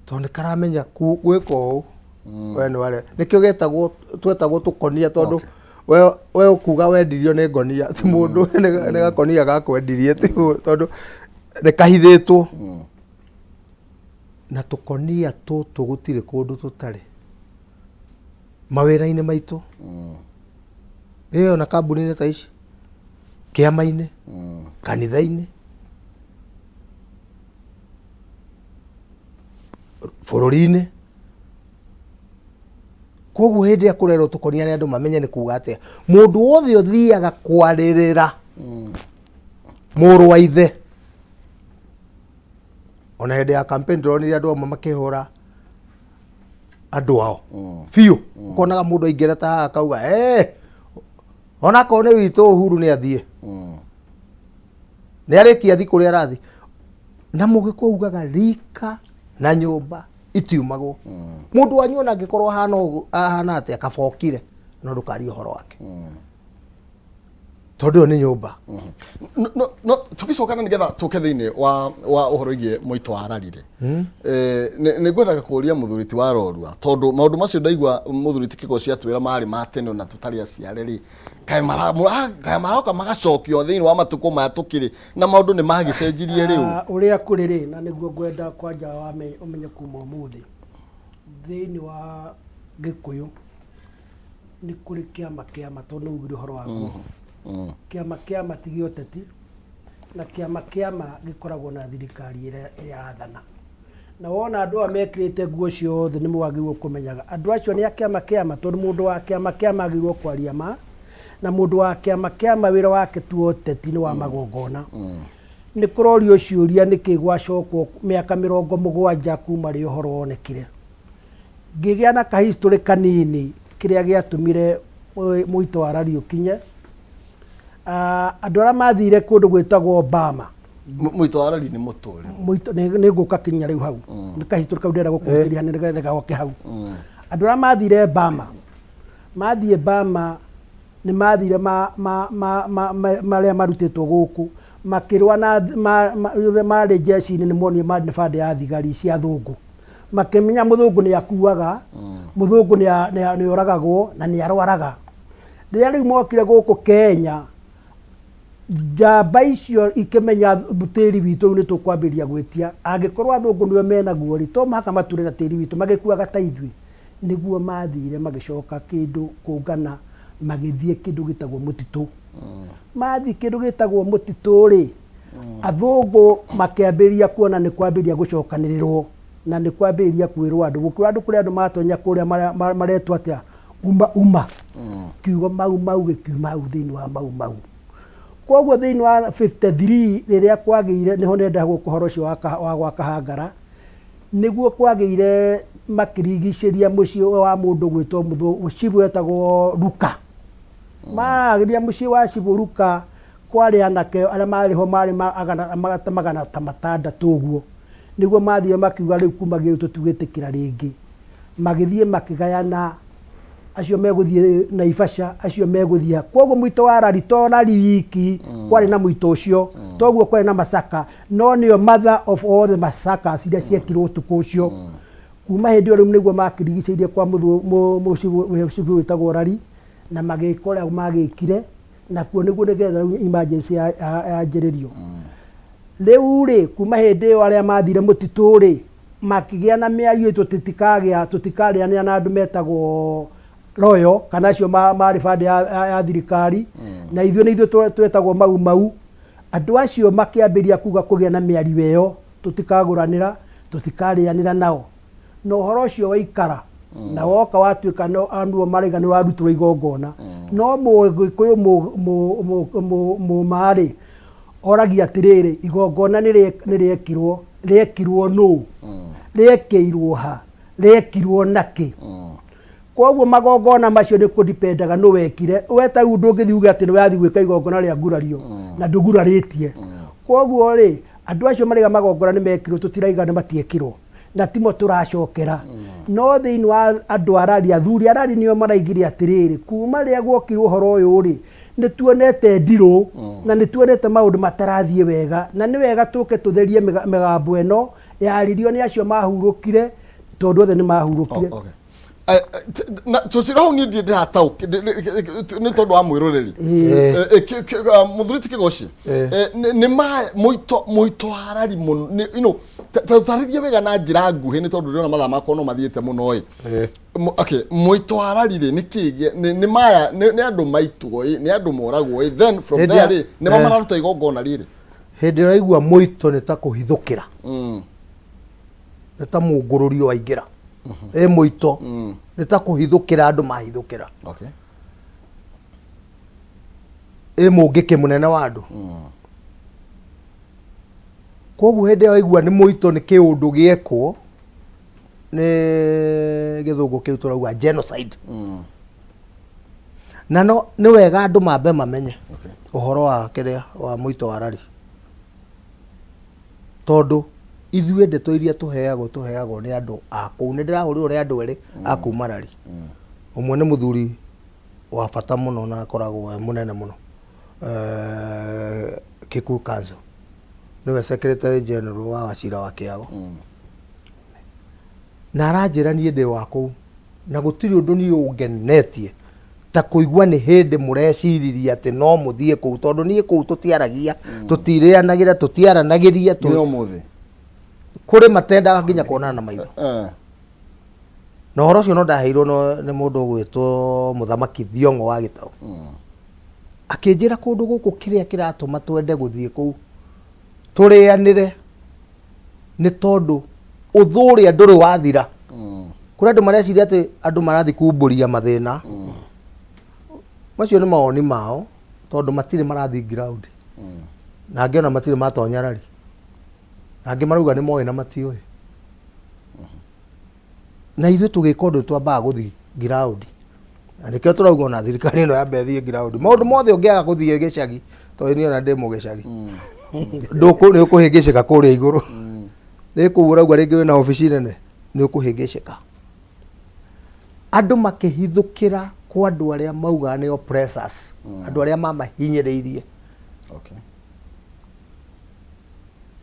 tondũ nĩ karamenya gwĩka ũũ we nĩ ware nĩkĩo getagwo twetagwo tũkonia tondũ we ũkuga wendirio nĩ ngonia ti mũndũ, nĩ gakonia gakwendirie ti tondũ nĩ kahithĩtwo. Na tũkonia tũtũ gũtirĩ kũndũ tũtarĩ mawĩra-inĩ maitũ. Ĩyo na kambuni-inĩ ta ici, kĩama-inĩ, kanitha-inĩ, bũrũri-inĩ. Koguo hĩndĩ ĩrĩa kũrerwo tũkoniane andũ mamenye nĩ kuga atĩa, mũndũ wothe ũthiaga kwarĩrĩra mũrũ wa ithe, ona hĩndĩ ya campaign ndĩronire andũ amwe makĩhũra andũ ao biũ, ũkonaga mũndũ aingĩra ta haha akauga "Eh, onakorwo nĩ witũ Uhuru nĩ athiĩ, nĩ arĩkia athiĩ kũrĩa arathiĩ." Na mũgĩkũyũ ugaga rika na nyũmba itiumagwo. Mũndũ wanyu ona angĩkorwo ahana ũguo, ahana atĩa, kaba okire no ndũkarie ũhoro wake, tondũ ĩyo nĩ nyũmba. No, no, no tũgĩcoka na nĩgetha tũke thĩinĩ wa wa ũhoro wĩgiĩ mũito wa rarire, nĩ nĩ ngwendaga kũria mũthuri ti wa Rorua, tondũ maũndũ macio ndaigua mũthuri ti Kĩgoci atwĩra marĩ ma tene na tũtarĩ aciare rĩ, kaĩ mara- mũra- kaĩ maroka magacokio thĩinĩ wa matukũ maya tũkĩrĩ na maũndũ nĩ magĩcenjirie rĩu? Ah, ũrĩa kũrĩ rĩ, na nĩguo ngwenda kwanja ũmenye kuma ũmũthĩ, thĩinĩ wa Gĩkũyũ nĩ kũrĩ kĩama kĩama, tondũ nĩ ugire ũhoro wa nguo. Kĩama kĩama ti gĩa ũteti, na kĩama kĩama gĩkoragwo na thirikari ĩrĩa ĩrĩa ĩrathana. Na wona andũ aya mekĩrĩte nguo ciothe, nĩ mwagĩrĩirwo kũmenyaga andũ acio nĩ a kĩama kĩama, tondũ mũndũ wa kĩama kĩama agĩrĩirwo kwaria ma, na mũndũ wa kĩama kĩama wĩra wake ti wa ũteti, nĩ wa magongona. Nĩ kũrorio ciũria nĩkĩ gwacokwo mĩaka 70 kuma rĩ ũhoro wonekire. Ngĩgĩa na ka history kanini kĩrĩa gĩatũmire mũito wa rari ũkinye. Ah, andũ arĩa mathire kũndũ gwĩtagwo Bama. Mũito wa rari nĩ mũtũrĩ? Mũito nĩ ngũka kinya rĩu hau. Nĩ ka history kau ndĩrenda gũkũhĩtĩria nĩgetha goke hau. Andũ arĩa mathire Bama, mathiĩ Bama nĩ mathire ma, ma, ma, ma, ma, marĩa marutĩtwo gũkũ makĩrũa na marĩ jeshi-inĩ, nĩ monire marĩ nĩ bandĩ ya thigari cia athũngũ, makĩmenya mũthũngũ nĩ akuaga, mũthũngũ nĩ oragagwo na nĩ arwaraga. Rĩrĩa rĩu mokire gũkũ Kenya, njamba icio ikĩmenya tĩri witũ rĩu nĩ tũkwambĩrĩria gwĩtia, angĩkorwo athũngũ nĩo menaguo rĩ, to mũhaka mature na tĩri witũ magĩkuaga ta ithuĩ. Nĩguo mathire magĩcoka kĩndũ kũngana, magĩthiĩ kĩndũ gĩtagwo mũtitũ. Mathiĩ kĩndũ gĩtagwo mũtitũ rĩ, athũngũ makĩambĩrĩria kuona nĩ kwambĩrĩria gũcokanĩrĩrwo na nĩ kwambĩrĩria kwĩrwo andũ, gũkĩrwo andũ kũrĩ andũ matonya kũrĩa maretwo atĩa, uma uma. Kiugo mau mau gĩkiuma hau thĩinĩ wa mau mau. Koguo thĩinĩ wa 53 rĩrĩa kwagĩire, nĩho nenda gũka ũhoro ũcio wa gwa Kahangara, nĩguo kwagĩire makĩrigicĩria mũciĩ wa mũndũ gwĩtwo cibũ wetagwo Ruka. Maragĩria mũciĩ wa cibũ Ruka, kwarĩ anake arĩa marĩ ho marĩ magana ta matandatũ ũguo. Nĩguo mathire makiuga rĩu kumagia rĩu tũtigwĩtĩkĩra rĩngĩ. Magĩthiĩ makĩgayana, acio megũthiĩ Naivasha, acio megũthiĩ ha. Koguo mũito wa rari to rari wiki, kwarĩ na mũito ũcio, toguo kwarĩ na massacre, no nĩyo mother of all the massacres iria ciekirwo ũtukũ ũcio. Kuma hĩndĩ ĩyo rĩu nĩguo makĩrigicĩirie kwa mũcibũ wĩtagwo rari, na magĩka ũrĩa magĩkire, nakuo nĩguo nĩgetha rĩu emergency yanjĩrĩrio. Rĩu rĩ, kuma hĩndĩ ĩyo arĩa mathire mũtitũ rĩ, makĩgĩa na mĩario itũ tũtikagĩa, tũtikarĩanĩra na andũ metagwo royo, kana acio marĩ bandĩ ya thirikari, na ithuĩ nĩ ithuĩ twetagwo mau mau. Andũ acio makĩambĩrĩria kuga kũgĩa na mĩario ĩyo, tũtikagũranĩra, tũtikarĩanĩra nao. Na ũhoro ũcio waikara, na woka watuĩka no andũ maraiga nĩ warutĩrwo igongona. No mũgĩkũyũ mũma-rĩ, oragia atĩrĩrĩ, igongona nĩ rĩekirwo, rĩekirwo nũ? Rĩekĩirwo ha? Rĩekirwo nakĩ? Koguo magongona macio nĩ kũdipendaga nũ wekire. We ta rĩu ndũngĩthiĩ uge atĩ nĩ wathiĩ gwĩka igongona rĩa ngurario na ndũgurarĩtie. Koguo rĩ, andũ acio maraiga magongona nĩ mekirwo, tũtiraiga nĩ matiekirwo, na timo tũracokera. No thĩinĩ wa andũ a rari, athuri a rari nĩo maraigire atĩrĩrĩ, kuma rĩrĩa gwokire ũhoro ũyũ rĩ, nĩ tuonete ndirũ na nĩ tuonete maũndũ matarathiĩ wega, na nĩ wega tũke tũtherie mĩgambo ĩno yaririo nĩ acio mahurũkire, tondũ othe nĩ mahurũkire. Oh, okay. Tũcira hau niĩ ndirĩ ndĩrataũk nĩ tondũ wa mwĩroreri. Mũthuri ti Kĩgoci, nĩ ma mũito mũito wa rari mũno, you know, ta ũtarĩrie wega na njĩra nguhĩ, nĩ tondũ ndĩrona mathaa makwa no mathiĩte mũno ĩ. Okay, mũitwarari rĩ nĩ kĩ nĩ maya nĩ andũ maitwo ĩ, nĩ andũ moragwo ĩ, then from Hĩndĩ there rĩ nĩ mararuta igongona rĩrĩ. Hĩndĩ ĩrĩa waigua mũito nĩ ta kũhithũkĩra, nĩ ta mũngũrũrio waingĩra ĩ mũito, nĩ ta kũhithũkĩra andũ mahithũkĩra. Ĩ mũngĩkĩ mũnene wa andũ. Koguo hĩndĩ ĩrĩa waigua nĩ mũito, nĩ kĩũndũ gĩekwo nĩ gĩthũngũ kĩu tũrauga genocide. Na no nĩ wega andũ mambe mamenye ũhoro wa kĩrĩa wa mũito wa rari, tondũ ithuĩ ndeto iria tũheagwo tũheagwo nĩ andũ a kũu. Nĩ ndĩrahũrirwo nĩ andũ erĩ a kuma rari. Ũmwe nĩ mũthuri wa bata mũno na akoragwo e mũnene mũno, Kikuyu Council, nĩwe secretary general wa Wachira wa Kĩago, na aranjĩra niĩ ndĩ wa kũu na gũtirĩ ũndũ niĩ ũngenetie ta kũigua nĩ hĩndĩ mũreciririe atĩ no mũthiĩ kũu, tondũ niĩ kũu tũtiaragia, tũtirĩanagĩra, tũtiaranagĩria Nĩ ũmũthĩ. Kũrĩ matendaga nginya kuonana na maitho. Na ũhoro ũcio no ndaheirwo nĩ mũndũ ũgwĩtwo Mũthamaki Thiong'o wa Gĩtaũ. Akĩnjĩra kũndũ gũkũ kĩrĩa kĩratũma twende gũthiĩ kũu tũrĩanĩre nĩ tondũ ũthũ ũrĩa ndũrĩ wathira. Kũrĩ andũ mareciria atĩ andũ marathiĩ kumbũria mathĩna. Macio nĩ mawoni mao, tondũ matirĩ marathiĩ ground. Na angĩ ona matirĩ matonya rari. Angĩ marauga nĩ moĩ na matiũĩ. Na ithuĩ tũgĩka ũndũ twambaga gũthiĩ ground. Na nĩkĩo tũrauga ona thirikari ĩno yambe ĩthiĩ ground. Maũndũ mothe ũngĩaga gũthiĩ gĩcagi, tondũ niĩ ona ndĩ mũgĩcagi, nĩ ũkũhĩngĩcĩka kũrĩa igũrũ. Nĩ kũu ũrauga rĩngĩ wĩna obici nene, nĩ ũkũhĩngĩcĩka. Andũ makĩhithũkĩra kwa andũ arĩa maugaga nĩ oppressors, andũ arĩa mamahinyĩrĩirie.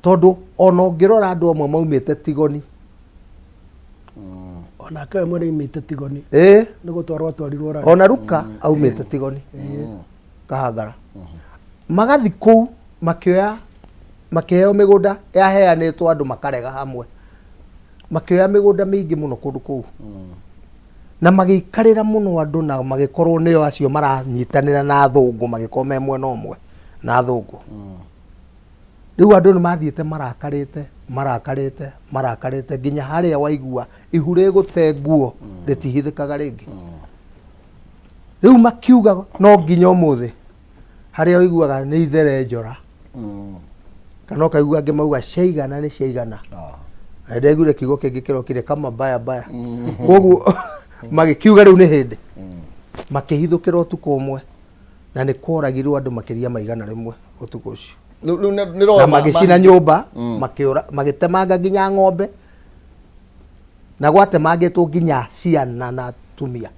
Tondũ ona ũngĩrora andũ amwe maumĩte Tigoni. Onake we mwene aumĩte Tigoni. Ĩĩ. Nĩ gũtwarwo atwarirwo Rari. Ona Ruka aumĩte Tigoni. Kahangara. Magathi kũu makĩoya, makĩheo mĩgũnda yaheanĩtwo andũ makarega hamwe. Makĩoya mĩgũnda mĩingĩ mũno kũndũ kũu. Na magĩikarĩra mũno andũ na magĩkorwo nĩo acio maranyitanĩra na athũngũ, magĩkorwo me mwena ũmwe na athũngũ. Rĩu andũ nĩ mathiĩte marakarĩte, marakarĩte, marakarĩte nginya harĩa waigua ihu rĩgũte nguo rĩtihithĩkaga rĩngĩ. Rĩu makiuga no nginya ũmũthĩ harĩa ũiguaga nĩ ithere njora, kana ũkaigua angĩ mauga ciaigana nĩ ciaigana. Na ndaiguire kiugo kĩngĩ kĩrokire kama baya baya. Koguo magĩkiuga rĩu nĩ hĩndĩ makĩhithũkĩra ũtukũ ũmwe, na nĩ kworagirwo andũ makĩria ma 100 ũtukũ ũcio. Rĩu nĩ Na magĩcina nyũmba, makĩũra, magĩtemanga nginya ng'ombe, na gwatemangĩtwo nginya ciana na atumia.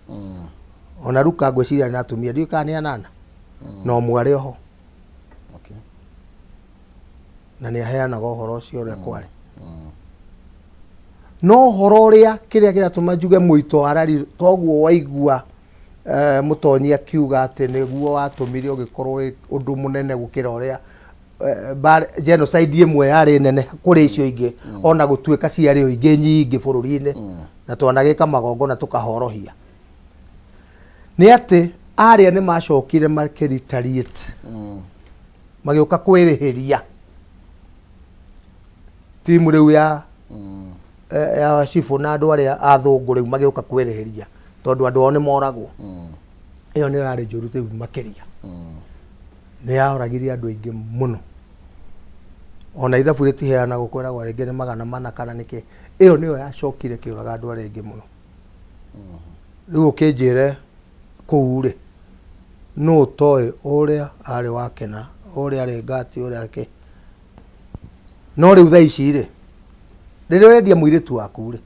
Ona Ruka ngwĩciria na atumia ndiũĩ kana nĩ anana, na ũmwe arĩ oho. Na nĩ aheanaga ũhoro ũcio ũrĩa kwarĩ. No ũhoro ũrĩa kĩrĩa kĩratũma njuge mũito wa rari toguo waigua mũtonyi akiuga atĩ nĩguo watũmire ũgĩkorwo wĩ ũndũ mũnene gũkĩra ũrĩa genocide ĩmwe yarĩ nene kũrĩ icio ingĩ, ona gũtuĩka ciarĩ o ingĩ nyingĩ bũrũri-inĩ, na twanagĩka magongona tũkahorohia, nĩ atĩ arĩa nĩ macokire makĩ retaliate, magĩũka kwĩrĩhĩria timu rĩu ya cibũ na andũ arĩa athũngũ. Rĩu magĩũka kwĩrĩhĩria tondũ andũ ao nĩ moragwo. Ĩyo nĩyo yarĩ njũru rĩu makĩria, nĩ yaoragire andũ aingĩ mũno. Ona ithabu rĩtiheanagwo, kwĩragwo rĩngĩ nĩ 400 kana nĩkĩ. Ĩyo nĩyo yacokire ĩkĩũraga andũ arĩa aingĩ mũno. Rĩu ũkĩnjĩre kũu rĩ, nũ ũtoĩ ũrĩa arĩ wakena, ũrĩa arĩ ngati, ũrĩa kĩ. No rĩu thaa ici rĩ, rĩrĩa ũrendia mũirĩtu waku rĩ,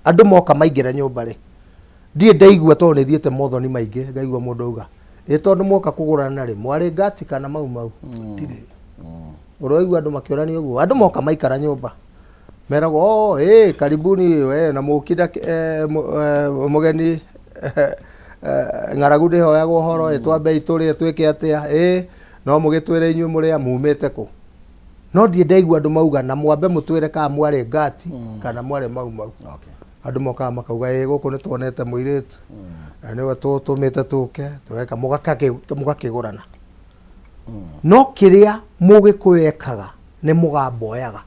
andũ moka maingĩra nyũmba rĩ, ndirĩ ndaigua, tondũ nĩ thiĩte mothoni maingĩ, ngaigua mũndũ auga ĩ tondũ mwoka kũgũrana rĩ, mwarĩ ngati kana mau mau. Tirĩ ũraigua andũ makĩũrania ũguo. Andũ moka maikara nyũmba meragwo, oh, ĩ karibuni we na mũkinda, mũgeni, ng'aragu ndĩhoyagwo ũhoro, ĩ twambei tũrĩe twĩke atĩa, ĩ no mũgĩtwĩre inyuĩ mũrĩa mumĩte kũ. No ndirĩ ndaigua andũ mauga na mwambe mũtwĩre kana mwarĩ ngati kana mwarĩ mau mau. Andũ mokaga makauga ĩ gũkũ nĩ tuonete mũirĩtu na nĩwe tũtũmĩte tũke tũgeka mũgakĩgũrana. No kĩrĩa Mũgĩkũyũ ekaga nĩ mũgambo oyaga,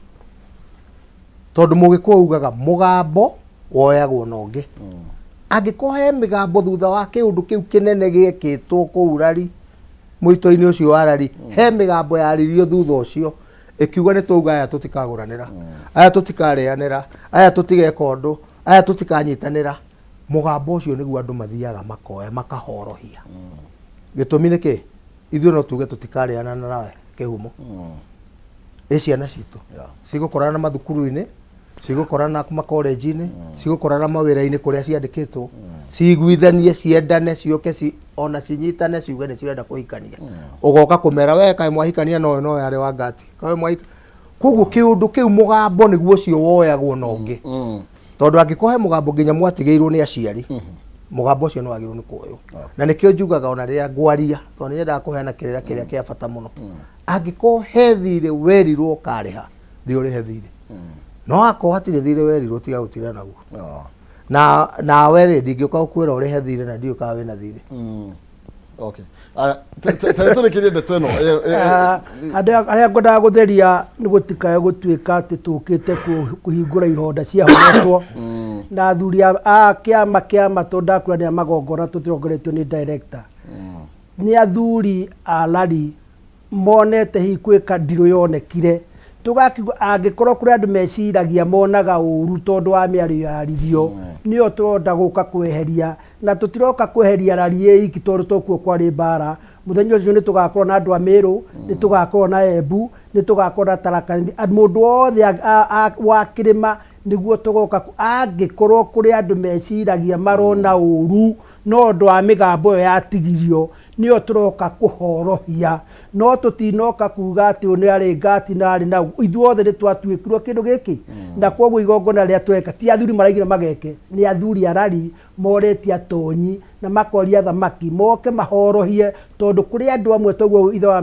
tondũ Mũgĩkũyũ ugaga mũgambo woyagwo na ũngĩ. Angĩkorwo he mĩgambo thutha wa kĩũndũ kĩu kĩnene gĩekĩtwo kũu rari, mũito-inĩ ũcio wa rari, he mĩgambo yaririo thutha ũcio ĩkiuga nĩ twauga aya tũtikagũranĩra, aya tũtikarĩanĩra, aya tũtigeka ũndũ, aya tũtikanyitanĩra. Mũgambo ũcio nĩguo andũ mathiaga makoya makahorohia. Gĩtũmi nĩ kĩ? Ithuĩ no tuge tũtikarĩana nawe kĩhumo. Ĩ ciana citũ cigũkorana mathukuru-inĩ, cigũkorana makorenji-inĩ, cigũkorana mawĩra-inĩ kũrĩa ciandĩkĩtwo, ciguithanie, ciendane, ciũke ci, ona cinyitane ciuge nĩ cirenda kũhikania. Ũgoka kũmera we kaĩ mwahikania na ũyũ na ũyũ arĩ wa ngati, kaĩ mwahika. Koguo kĩũndũ kĩu mũgambo nĩguo ũcio woyagwo na ũngĩ. Tondũ angĩkorwo he mũgambo nginya mwatigĩirwo nĩ aciari, mũgambo ũcio nĩ wagĩrĩirwo nĩ kuoywo. Na nĩkĩo njugaga ona rĩrĩa ngwaria, tondũ nĩ nyendaga kũheana kĩrĩra kĩrĩa kĩa bata mũno. Angĩkorwo he thirĩ werirwo ũkarĩha, thiĩ ũrĩhe thirĩ. No akorwo hatirĩ thirĩ werirwo, tiga gũtinda naguo. Na nawe rĩ, ndingĩũka gũkwĩra ũrĩhe thirĩ na ndiũĩ kana wĩna thirĩ. Okay. Aya, tare tũrĩkĩrie ndeto ĩno. Andũ arĩa ngwendaga gũtheria nĩ gũtikae gũtuĩka atĩ tũkĩte kũhingũra ironda ciahonetwo na athuri a kĩama kĩama tondũ ndakwĩra nĩ a magongona tũtirongoretio nĩ director. Nĩ athuri a rari monete hihi kwĩ ndirũ yonekire, tũgakiuga angĩkorwo kũrĩ andũ meciragia monaga ũru tondũ wa mĩario yaririo, nĩyo tũronda gũka kweheria, na tũtiroka kweheria rari ĩ iki tondũ tokuo kwarĩ mbara. Mũthenya ũcio nĩ tũgakorwo na andũ a Mĩrũ, nĩ tũgakorwo na Embu, nĩ tũgakorwo na Tharaka Nithi, mũndũ wothe wa kĩrĩma nĩguo tũgoka, angĩkorwo kũrĩ andũ meciragia marona ũru no ũndũ wa mĩgambo ĩyo yatigirio, nĩyo tũroka kũhorohia. No tũtinoka kuga atĩ ũyũ nĩ arĩ ngati na arĩ na ũguo. Ithuothe nĩ twatuĩkirwo kĩndũ gĩkĩ. Na kwoguo igongona rĩrĩa tũreka ti athuri maraigire mageke, nĩ athuri arari moretie atonyi na makoria athamaki moke mahorohie, tondũ kũrĩ andũ amwe toguo ithe wa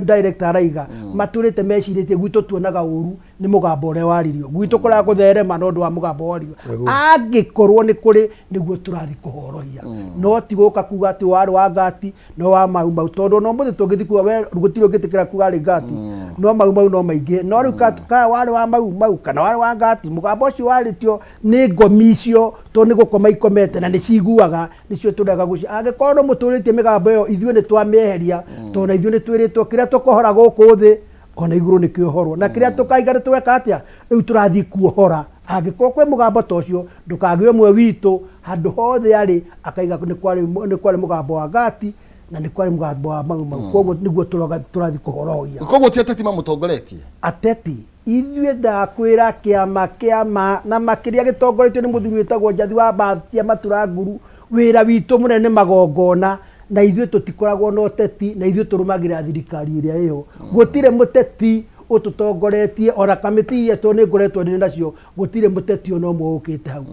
director araiga, matũrĩte mecirĩtie gwitũ tuonaga ũru nĩ mũgambo ũrĩa waririo. Gwitũ kũrĩa gũtherema no ũndũ wa mũgambo waririo. Angĩkorwo nĩ kũrĩ nĩguo tũrathiĩ kũhorohia. No ti gũka kuga atĩ warĩ wa ngati no wa mau mau, tondũ ona ũmũthĩ tũngĩthiĩ kuga we gũtirĩ ũngĩtĩkĩra kuga arĩ ngati, no mau mau no maingĩ. No rĩu kana warĩ wa mau mau kana warĩ wa ngati, mũgambo ũcio warĩtio nĩ ngomi icio tondũ nĩ gũkoma ikomete na nĩ ciguaga, nĩcio tũrega gũci. Angĩkorwo no mũtũrĩtie mĩgambo ĩyo, ithuĩ nĩ twamĩeheria, tondũ na ithuĩ nĩ twĩrĩtwo kĩrĩa tũkohora gũkũ thĩ ona igũrũ nĩ kĩohorwo, na kĩrĩa tũkaiga nĩ tũgeka atĩa, rĩu tũrathiĩ kuohora. Angĩkorwo kwĩ mũgambo ta ũcio, ndũkagĩe ũmwe witũ handũ hothe arĩ akaiga nĩ kwarĩ mũgambo wa ngati na nĩ kwarĩ mũgambo wa mau mau. Koguo nĩguo tũrathiĩ kũhorohia. Koguo ti ateti mamũtongoretie? Ateti ithuĩ ndakwĩra kĩama kĩama na makĩria gĩtongoretio nĩ mũthuri wĩtagwo Njathi wa Mbatia Matura Nguru, wĩra witũ mũnene nĩ magongona, na ithuĩ tũtikoragwo na ũteti, na ithuĩ tũrũmagĩrĩra thirikari ĩrĩa ĩho. Gũtirĩ mũteti ũtũtongoretie, ona kamĩtĩ iria tondũ nĩ ngoretwo ndĩ nacio, gũtirĩ mũteti ona ũmwe ũkĩte hau.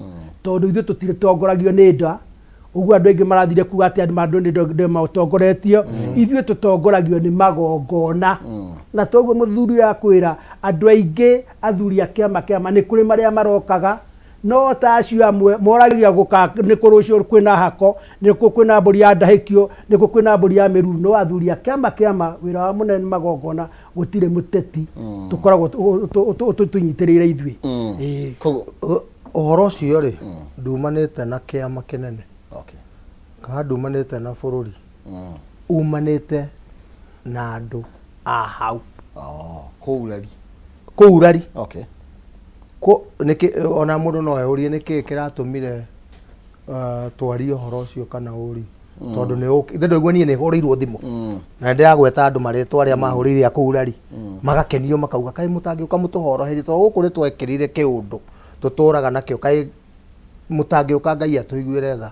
Tondũ ithuĩ tũtitongoragio nĩ nda, ũguo andũ aingĩ marathire kuga atĩ andũ nĩ matongoretio. Ithuĩ tũtongoragio nĩ magongona. Na toguo mũthuri ũyũ akwĩra, andũ aingĩ athuri a kĩama kĩama nĩ kũrĩ marĩa marokaga, no ta acio amwe moragia gũka nĩ kũ rũciũ kwĩna hako, nĩ kũ kwĩna mbũri ya ndahĩkio, nĩ kũ kwĩna mbũri ya mĩruru. No athuri a kĩama kĩama wĩra wao mũnene nĩ magongona, gũtirĩ mũteti tũkoragwo tũnyitĩrĩire ithuĩ. Ĩĩ. Koguo ũhoro ũcio rĩ, ndumanĩte na kĩama kĩnene kana ndumanĩte na bũrũri, umanĩte na andũ a hau. Kũu rari. Kũu rari. Ona mũndũ no eyũrie nĩkĩ kĩratũmire twarie ũhoro ũcio kana ũri. Tondũ nĩ ũkĩ, ithe ndũigua niĩ nĩ hũrĩirwo thimũ. Na nĩ ndĩragweta andũ marĩtwa arĩa mahũrĩire a kũu rari. Magakenio makauga kaĩ mũtangĩũka mũtũhoroherie tondũ gũkũ nĩ twekĩrire kĩũndũ tũtũraga nakĩo, kaĩ mũtangĩũka Ngai atũiguĩre tha.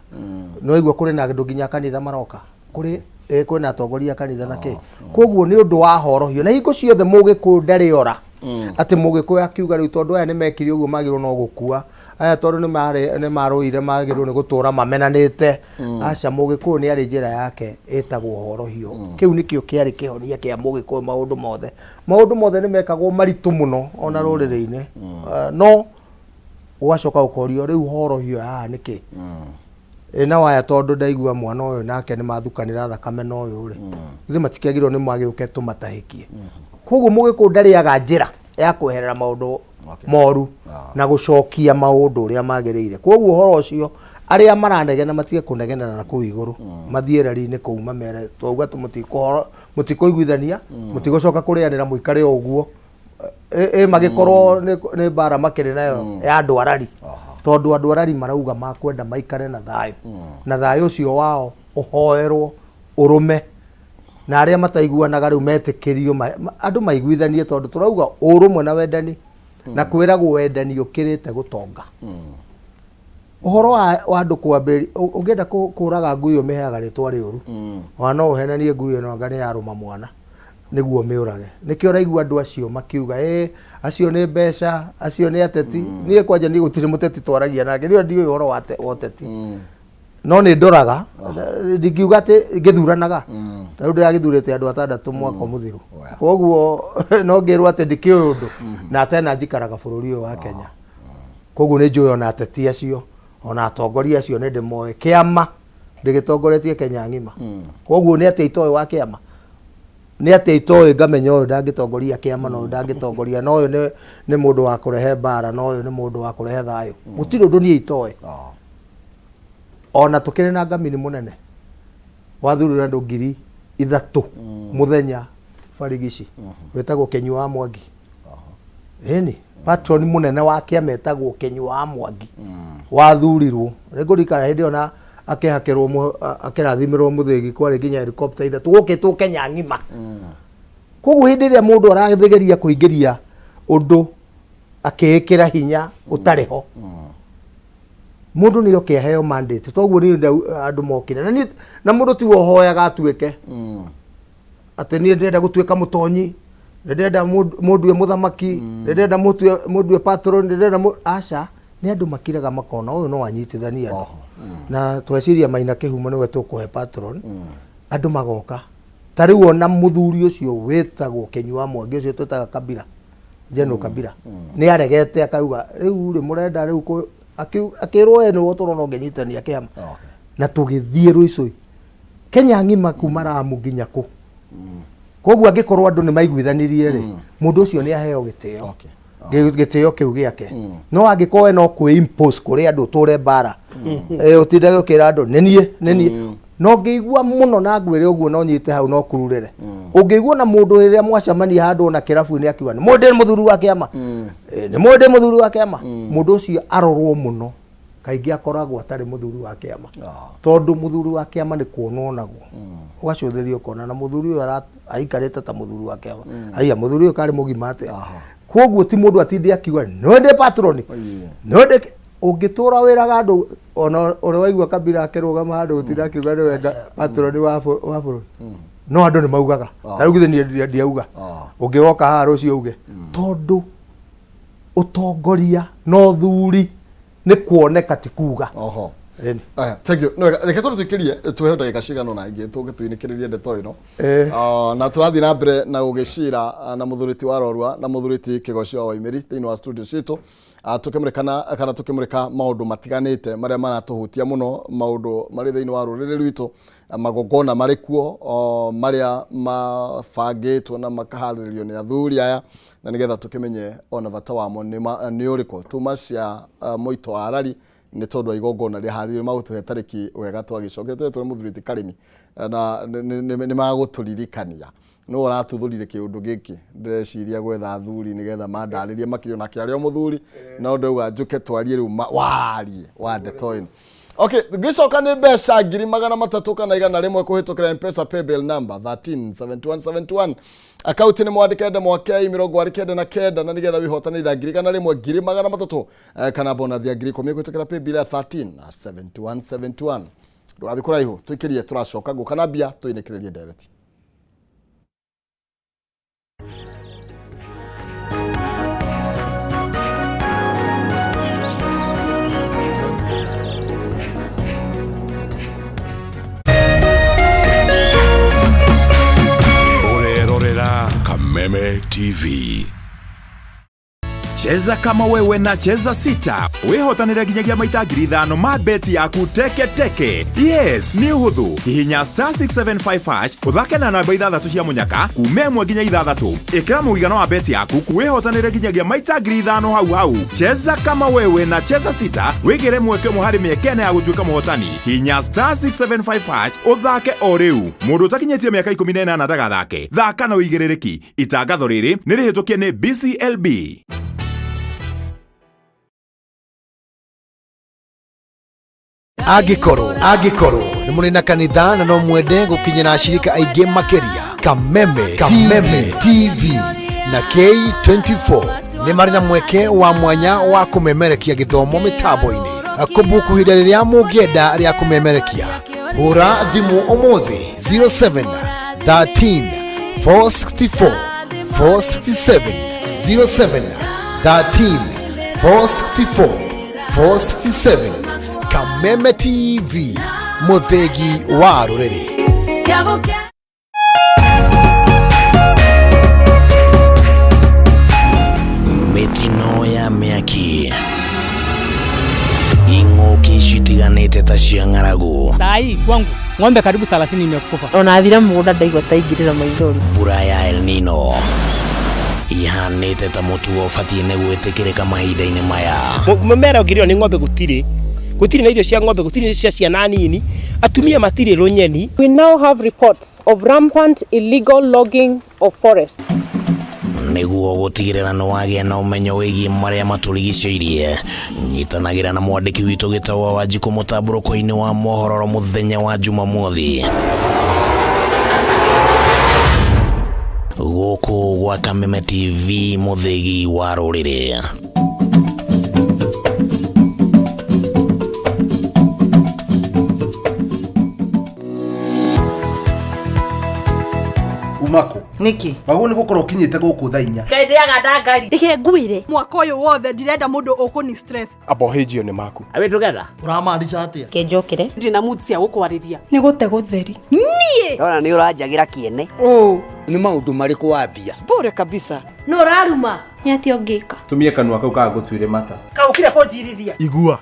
Nĩ waigua kũrĩ na andũ nginya kanitha maroka. Kũrĩ kwĩna atongoria a kanitha na kĩ. Koguo nĩ ũndũ wa horohio. Na hingo ciothe mũgĩkũyũ ndarĩ ora. Atĩ mũgĩkũyũ akiuga rĩu tondũ aya nĩ mekire ũguo magĩrĩirwo no gũkua. Aya tondũ nĩ marũire magĩrĩirwo nĩ gũtũra mamenanĩte. Aca, mũgĩkũyũ nĩ arĩ njĩra yake ĩtagwo horohio. Kĩu nĩkĩo kĩarĩ kĩhonia kĩa mũgĩkũyũ maũndũ mothe. Maũndũ mothe nĩ mekagwo maritũ mũno ona rũrĩrĩ-inĩ. No Ũgacoka ũkorio rĩu horohio haha nĩkĩ? Ĩ na waya tondũ ndaigua mwana ũyũ nake nĩ mathukanĩra thakame na ũyũ rĩ, ithuĩ matikĩagĩrĩirwo nĩ magĩũke tũmatahĩkie. Koguo mũgĩkũyũ ndarĩaga njĩra ya kweherera maũndũ moru na gũcokia maũndũ ũrĩa magĩrĩire. Koguo ũhoro ũcio arĩa maranegena matige kũnegenera na kũu igũrũ, mathiĩ reri-inĩ kũu mamere twauga mũtikũiguithania, mũtigũcoka kũrĩanĩra mũikare o ũguo. Ĩ magĩkorwo nĩ mbara makĩrĩ nayo ya andũ arari, tondũ andũ arari marauga makwenda maikare na thayũ, na thayũ ũcio wao ũhoerwo ũrũme, na arĩa mataiguanaga rĩu metĩkĩrio andũ maiguithanie, tondũ tũrauga ũrũmwe na wendani, na kwĩragwo wendani ũkĩrĩte gũtonga. Ũhoro wa andũ kwambĩrĩria, ũngĩenda kũraga ngui ũmĩheaga rĩtwa rĩũru, ona no ũhenanie ngui ĩno anga nĩ yarũma mwana nĩguo ũmĩũrage. Nĩkĩo ũraigua andũ acio makiuga ĩ acio nĩ mbeca, acio nĩ ateti. Niĩ kwanja niĩ gũtirĩ mũteti twaragia nake, niĩ ndiũĩ ũhoro wa ũteti, no nĩ ndoraga, ndingiuga atĩ ngĩthuranaga, ta rĩu ndĩragĩthurĩte andũ atandatũ mwaka mũthiru, koguo no ngĩrwo atĩ ndikĩũĩ ũndũ na tena njikaraga bũrũri ũyũ wa Kenya, koguo nĩ njũĩ ona ateti acio ona atongoria acio nĩ ndĩmoĩ. Kĩama ndĩgĩtongoretie Kenya ng'ima, koguo nĩ atĩa itoĩ wa kĩama, nĩ atĩa itoĩ ngamenya ũyũ ndangĩtongoria kĩama na ũyũ ndangĩtongoria, na ũyũ nĩ mũndũ wa kũrehe mbara na ũyũ nĩ mũndũ wa kũrehe thayũ. Gũtirĩ ũndũ niĩ itoĩ. Ona tũkĩrĩ na ngamini mũnene wathurire andũ 3000 mũthenya barigici, wĩtagwo Kenyua wa Mwangi. Ĩni patron mũnene wa kĩama etagwo Kenyua wa Mwangi, wathurirwo nĩngũririkana hĩndĩ ĩyo na akĩhakĩrwo akĩrathimĩrwo mũthĩgi, kwarĩ nginya helicopter ithatũ gũkĩtwo Kenya ng'ima. Koguo hĩndĩ ĩrĩa mũndũ arageria kũingĩria ũndũ akĩĩkĩra hinya ũtarĩ ho, mũndũ nĩ oke aheo mandate. Toguo niĩ andũ mokire na niĩ, na mũndũ tiwe ũhoyaga atuĩke atĩ niĩ ndĩrenda gũtuĩka mũtonyi, nĩ ndĩrenda mũndue mũthamaki, nĩ ndĩrenda mũndue patron, nĩ ndĩrenda aca. Nĩ andũ makiraga makona ũyũ no anyitithanie andũ, na tweciria Maina Kĩhumo nĩwe tũkũhe patron, andũ magoka. Ta rĩu ona mũthuri ũcio wĩtagwo Kĩnyua wa Mwangi, ũcio twĩtaga Kabira, General Kabira, nĩ aregete akauga rĩu rĩ mũrenda rĩu akĩrwo we nĩwe ũtũrona ũngĩnyitania kĩama. Na tũgĩthiĩ Rũicũi Kenya ng'ima kuma Ramu nginya kũ. Koguo angĩkorwo andũ nĩ maiguithanirie rĩ, mũndũ ũcio nĩ aheo gĩtĩo. Gĩtĩo kĩu gĩake. No angĩkorwo we no kwĩ impose kũrĩ andũ ũtũre mbara, ũtindage ũkĩra andũ nĩ niĩ nĩ niĩ, no ngĩigua mũno na ngwĩre ũguo, no nyite hau no kururĩre. Ũngĩigua na mũndũ rĩrĩa mwacemania handũ ona kĩrabu-inĩ akiuga nĩ mũndũ ndĩ mũthuri wa kĩama, nĩ mũndũ ndĩ mũthuri wa kĩama, mũndũ ũcio arorwo mũno, kaingĩ akoragwo atarĩ mũthuri wa kĩama. Tondũ mũthuri wa kĩama nĩ kuona onagwo, ũgacũthĩrĩria ũkona na mũthuri ũyũ aikarĩte ta mũthuri wa kĩama, aiya mũthuri ũyũ karĩ mũgima atĩa. Koguo ti mũndũ atinde akiuga nĩwe ndĩ patroni, nĩwe ndĩ ũngĩtũra wĩraga andũ. Ona ũrĩa waigua Kabira akĩrũgama handũ gũtinda akiuga nĩwe patroni wa bũrũri, no andũ nĩ maugaga. Ta rĩu githĩ niĩ ndiauga, ũngĩgoka haha rũciũ uge, tondũ ũtongoria na ũthuri nĩ kuoneka ti kuga. Oho. Ĩni. Aya, thank you. Nĩ wega, reke tũrĩtũikĩrie tuhe ndagĩka cigana ũna ingĩ tũngĩtũinĩkĩrĩrie ndeto ĩno. Ah, na tũrathiĩ na mbere na gũgĩcira na mũthuri ti wa Rorua na mũthuri ti Kĩgoci wa Waimĩri thĩinĩ wa studio citũ. Ah, tũkĩmũrĩkana kana tũkĩmũrĩka maũndũ matiganĩte marĩa maratũhutia mũno, maũndũ marĩ thĩinĩ wa rũrĩrĩ rwitũ, magongona marĩ kuo o, marĩa mabangĩtwo na makaharĩrĩrio nĩ athuri aya, na nĩgetha tũkĩmenye ona bata wamo nĩ ũrĩkũ. Tuma cia mũito wa arari nĩ tondũ wa igongona rĩharĩrĩrio, magũtũhe tarĩki wega twagĩcokire tũretwo nĩ mũthuri ti Karĩmi, na nĩ magũtũririkania nĩ ũratuthũrire kĩũndũ gĩkĩ. Ndĩreciria gwetha athuri nĩgetha mandarĩrie makĩria, onake arĩ o mũthuri, no ndauga njũke twarie rĩu warie wa ndeto ĩno. Okay, ngĩcoka nĩ mbeca 300,000 kana 100 kũhĩtũkĩra M-Pesa paybill number 137171, akaunti nĩ mwandĩke ndemwa K 99, na nĩgetha wĩhotanĩre 100,000, 300,000, kana bonathi ya 10,000 kũhĩtũkĩra paybill ya 137171. Ndũgathiĩ kũraihu, tũikĩrie, tũracoka ngũka na mbia tũinĩkĩrĩrie ndereti. Ũrerorera Kameme TV. Cheza kama wewe na Cheza Sita wĩhotanĩre nginyagia maita 5,000 ma beti yaku teke teke. Yes, nĩ ũhũthũ. Hihinya star 675 hash ũthake na namba ithathatũ cia mũnyaka kuma 1 nginya 6. Ĩkĩra mũigana wa beti yaku wĩhotanĩre nginyagia maita 5,000 hau hau. Cheza kama wewe na Cheza Sita wĩgĩre mweke ũmwe harĩ mĩeke ĩna ya gũtuĩka mũhotani. Hihinya star 675 hash ũthake o rĩu. Mũndũ ũtakinyĩtie mĩaka 18 ndagathake. Thaka na ũigĩrĩrĩki. Itangatho rĩrĩ nĩ rĩhĩtũkie nĩ BCLB. Angĩkorwo nĩ mũrĩ na kanitha na no mwende gũkinyĩra ashirika aingĩ makĩria, Kameme Kameme TV na K24 nĩ marĩ na mweke wa mwanya wa kũmemerekia gĩthomo mĩtambo-inĩ. Kũbuku ihinda rĩrĩa mũngĩenda rĩa kũmemerekia, hũra thimũ ũmũthĩ 07 13 464 467, 07 13 464 467. Kameme TV, mũthĩgi wa rũrĩrĩ. Mĩtino ya mĩaki, ing'ũki citiganĩte ta cia ng'aragu. Sai kwangu ng'ombe karibu 30 imekufa. Ona thira mũgũnda ndaigua ta ingĩrĩra maithori. Mbura ya El Nino ihanĩte ta mũtugo ũbatiĩ nĩ gwĩtĩkĩrĩka mahinda-inĩ maya. Mũmera ũngĩrĩo nĩ ng'ombe gũtirĩ, gũtirĩ na irio cia ng'ombe, gũtirĩ cia ciana nini, atumia matirĩ rũnyeni. We now have reports of rampant illegal logging of forests. Nĩguo gũtigĩrĩra nĩ wagĩa na ũmenyo wĩgiĩ marĩa matũrigicĩirie, nyitanagĩra na mwandĩki witũ Gĩtau wa Wanjikũ mũtambũrũko-inĩ wa mohoro mũthenya wa Jumamothi gũkũ gwa Kameme TV, mũthĩgi wa rũrĩrĩ. Umako Nĩkĩ? Wagwo nĩ gũkorwo ũkinyĩte gũkũ thaa 4. Ngai ndĩaga ndangari. Reke ngwĩre. Mwaka ũyũ wothe ndirenda mũndũ ũkũni stress. Abohĩnjio nĩ maku. Are we together? Ũramaanisha atĩa? Kenjokere. Ndĩ na mood cia gũkwarĩria. Nĩ gũte gũtheri. Niĩ. Ndona nĩ ũranjagĩra kĩene. Ũũ. Nĩ maũndũ marĩkũ wambia? Bure kabisa. Nũ ũraruma? Nĩ atĩa ũngĩka? Tumie kanua kau kagũtuire mata. Kaũkire kũnjirithia. Igua.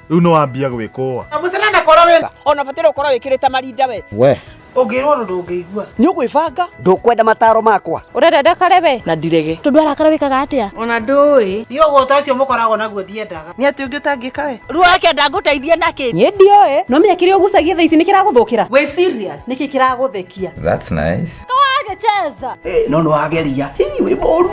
Rĩu nĩ wambia gwĩkũa. Mũcana ndakorwo wĩ. Ona bataire ũkorwo wĩkĩrĩte marinda we. We. Ũngĩrwo ũndũ ndũngĩigua. Nĩ ũgwĩbanga? Ndũkwenda mataro makwa. Ũrenda ndakare we? Na ndirege. Tondũ arakara wĩkaga atĩa? Ona ndũĩ. Niĩ ũguo ũcio mũkoragwo naguo ndiendaga. Nĩ atĩa ũngĩ ũtangĩka we? Ruo akĩenda ngũteithie nakĩ? Niĩ ndioĩ. No menya kĩrĩa ũgucagia thaa ici nĩ kĩragũthũkĩra. Wĩ serious? Nĩkĩ kĩragũthekia? That's nice. Kawagĩcheza. No nĩ wageria. Hii wĩ mũru.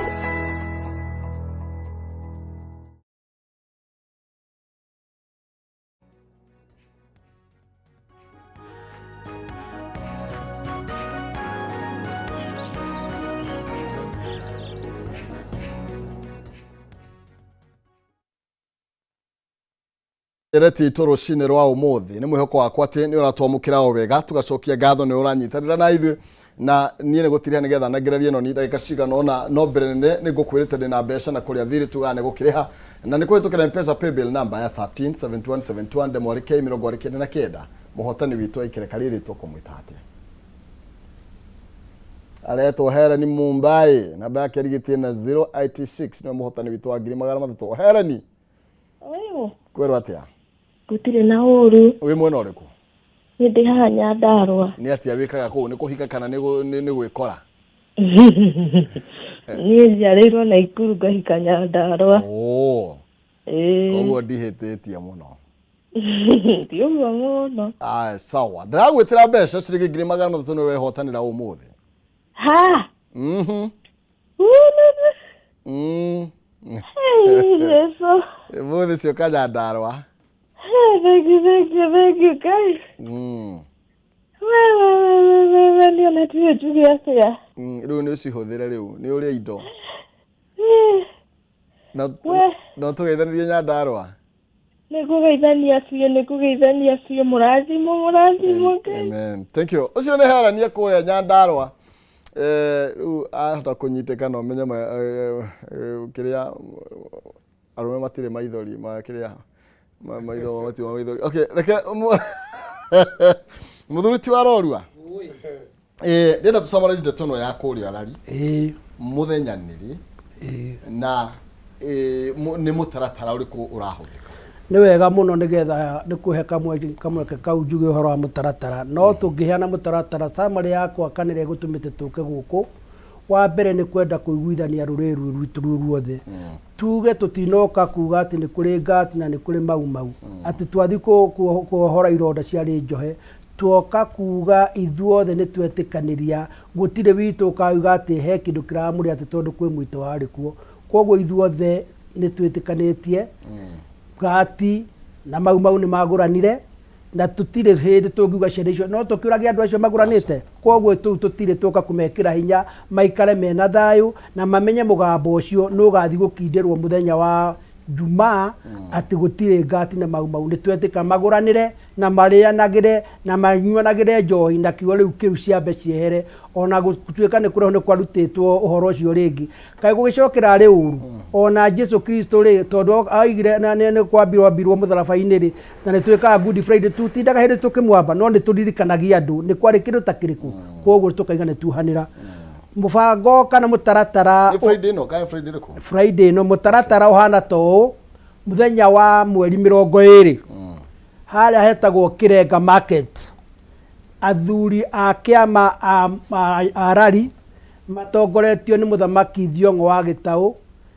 Ndereti itũ rũcinĩ rwa ũmũthĩ nĩ mwĩhoko wakwa atĩ nĩ ũratwamũkĩra o wega, tũgacokia ngatho nĩ ũranyitanĩra na ithuĩ, na niĩ nĩ gũtiriha nĩgetha nengererie ĩno ni ndagĩka cigana ũna, no mbere nene nĩ ngũkwĩrĩte ndĩ na mbeca na kũrĩa thirĩ tugaga nĩ gũkĩrĩha na nĩ kũhĩtũkĩra M-Pesa paybill number ya 137171 ndemwa K 99. Mũhotani witũ aikereka rĩrĩ tũkũmwĩta atĩa? Aretwo Helen Mumbai, namba yake ĩrigĩtie na 086, nĩwe mũhotani witũ wa 300,000. Helen, kwĩrwo atĩa? Gũtirĩ na ũru. Wĩ mwena ũrĩkũ? Niĩ ndĩ haha Nyandarũa. Nĩ atĩa wĩkaga kũu? Nĩ kũhika kana nĩ gwĩkora? Niĩ njiarĩirwo Naikuru ngahika Nyandarũa. Oh. Ĩĩ. Koguo ndihĩtĩtie mũno. Ti ũguo mũno. Aya, sawa. Ndĩragwĩtĩra mbeca ciringi 300,000 nĩ wehotanĩra ũmũthĩ. Ha? Mhm. Mm. Hey, Jesu. Ũmũthĩ cioka Nyandarũa. Hey, thank you, thank you, thank you, guys. We, we, we, we, we, we, niĩ ona ndiũĩ njuge atĩa. Rĩu nĩ ũcihũthĩre rĩu, nĩ ũrĩe indo. We. No tũgeithanĩrie Nyandarũa. Nĩ kũgeithania biũ, nĩ kũgeithania biũ, mũrathimwo, mũrathimwo, Ngai. Amen. Thank you. Ũcio nĩ Helen kũrĩa Nyandarũa. Rĩu ahota kũnyitĩka na ũmenye kĩrĩa arũme matirĩ maithori ma kĩrĩa maitho matirĩ maithori. Okay, reke mũthuri ti wa Rorua. Ndĩrenda tũ summarize ndeto ĩno ya kũrĩa Rari. Mũthenya nĩ rĩ? Na Nĩ mũtaratara ũrĩkũ ũrahũthĩka? Nĩ wega mũno nĩgetha nĩ kũhe kamweke kau njuge ũhoro wa mũtaratara. No tũngĩheana mũtaratara, summary yakwa kana ĩrĩa ĩgũtũmĩte tũke gũkũ, wa mbere nĩ kwenda kũiguithania rũrĩrĩ rũrũ rwitũ rwĩ ruothe. Tuge tũtinoka kuga atĩ nĩ kũrĩ ngati na nĩ kũrĩ mau mau, atĩ twathiĩ kuohora ironda ciarĩ njohe. Tuoka kuga ithuothe nĩ twetĩkanĩria, gũtirĩ witũ ũkauga atĩ he kĩndũ kĩramũrĩa atĩ tondũ kwĩ mũito warĩ kuo. Koguo ithuothe nĩ twĩtĩkanĩtie, ngati na mau mau nĩ magũranire, na tũtirĩ hĩndĩ tũngiuga ciana icio no tũkĩũragie andũ acio magũranĩte. Koguo tũu tũtirĩ tũka kũmekĩra hinya maikare mena thayũ na mamenye mũgambo ũcio nĩ ũgathiĩ gũkindĩrwo mũthenya wa Jumaa atĩ gũtirĩ ngati na mau mau. Nĩ twetĩka magũranĩre na marĩanagĩre na manyuanagĩre njohi, na kiugo rĩu kĩu ciambe ciehere, ona gũtuĩka nĩ kũraihu nĩ kwarutĩtwo ũhoro ũcio rĩngĩ. Kaĩ gũgĩcokera arĩ ũru? Ona Jesu Kristo rĩ, tondũ oigire na nĩ kwambirwo ambirwo mũtharaba-inĩ rĩ, na nĩ twĩkaga Good Friday, tũtindaga hĩndĩ tũkĩmwamba, no nĩ tũririkanagia andũ nĩ kwarĩ kĩndũ ta kĩrĩkũ. Koguo tũkaiga nĩ tuohanĩra. Mũbango kana mũtaratara Nĩ Friday ĩno kana Friday ĩrĩkũ? Friday ĩno mũtaratara ũhana ta ũũ, mũthenya wa mweri 20 harĩa hetagwo Kĩrenga Market, athuri a kĩama a Rari matongoretio nĩ Mũthamaki Thiong'o wa Gĩtaũ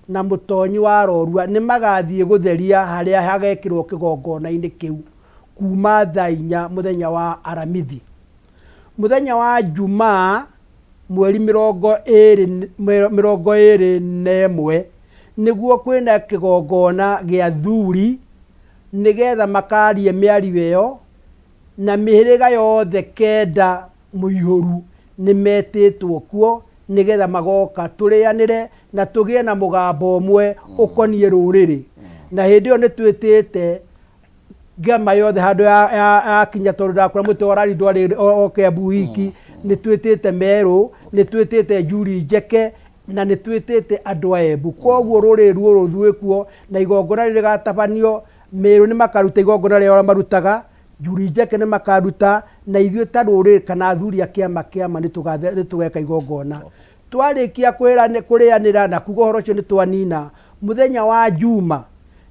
na Mũtonyi wa Rorua nĩ magathiĩ gũtheria harĩa hagekĩrwo kĩgongona-inĩ kĩu kuma thaa 4 mũthenya wa Aramithi. Mũthenya wa Jumaa mweri 21 nĩguo kwĩna kĩgongona gĩa thuri nĩgetha makarie mĩario ĩyo, na mĩhĩrĩga yothe 9 mũihũru nĩmetĩtwo kuo nĩgetha magoka tũrĩanĩre na tũgĩe na mũgambo ũmwe ũkoniĩ rũrĩrĩ. Na hĩndĩ ĩyo nĩtwĩtĩte ngema yothe handũ yakinya, tondũ ndakũra mũtĩ wa rari ndwarĩ o Kiambu wiki, nĩtwĩtĩte Merũ, nĩtwĩtĩte Njuri Njeke, na nĩtwĩtĩte andũ a Embu. Koguo rũrĩrĩ rũrũ rwĩ kuo na igongona rĩrĩ rĩgatabanio. Merũ nĩ makaruta igongona rĩao marutaga, Njuri Njeke nĩ makaruta, na ithuĩ ta rũrĩrĩ kana athuri a kĩama nĩ tũgeka igongona. Twarĩkia kũrĩanĩra na kuga ũhoro ũcio nĩ twanina, mũthenya wa Juma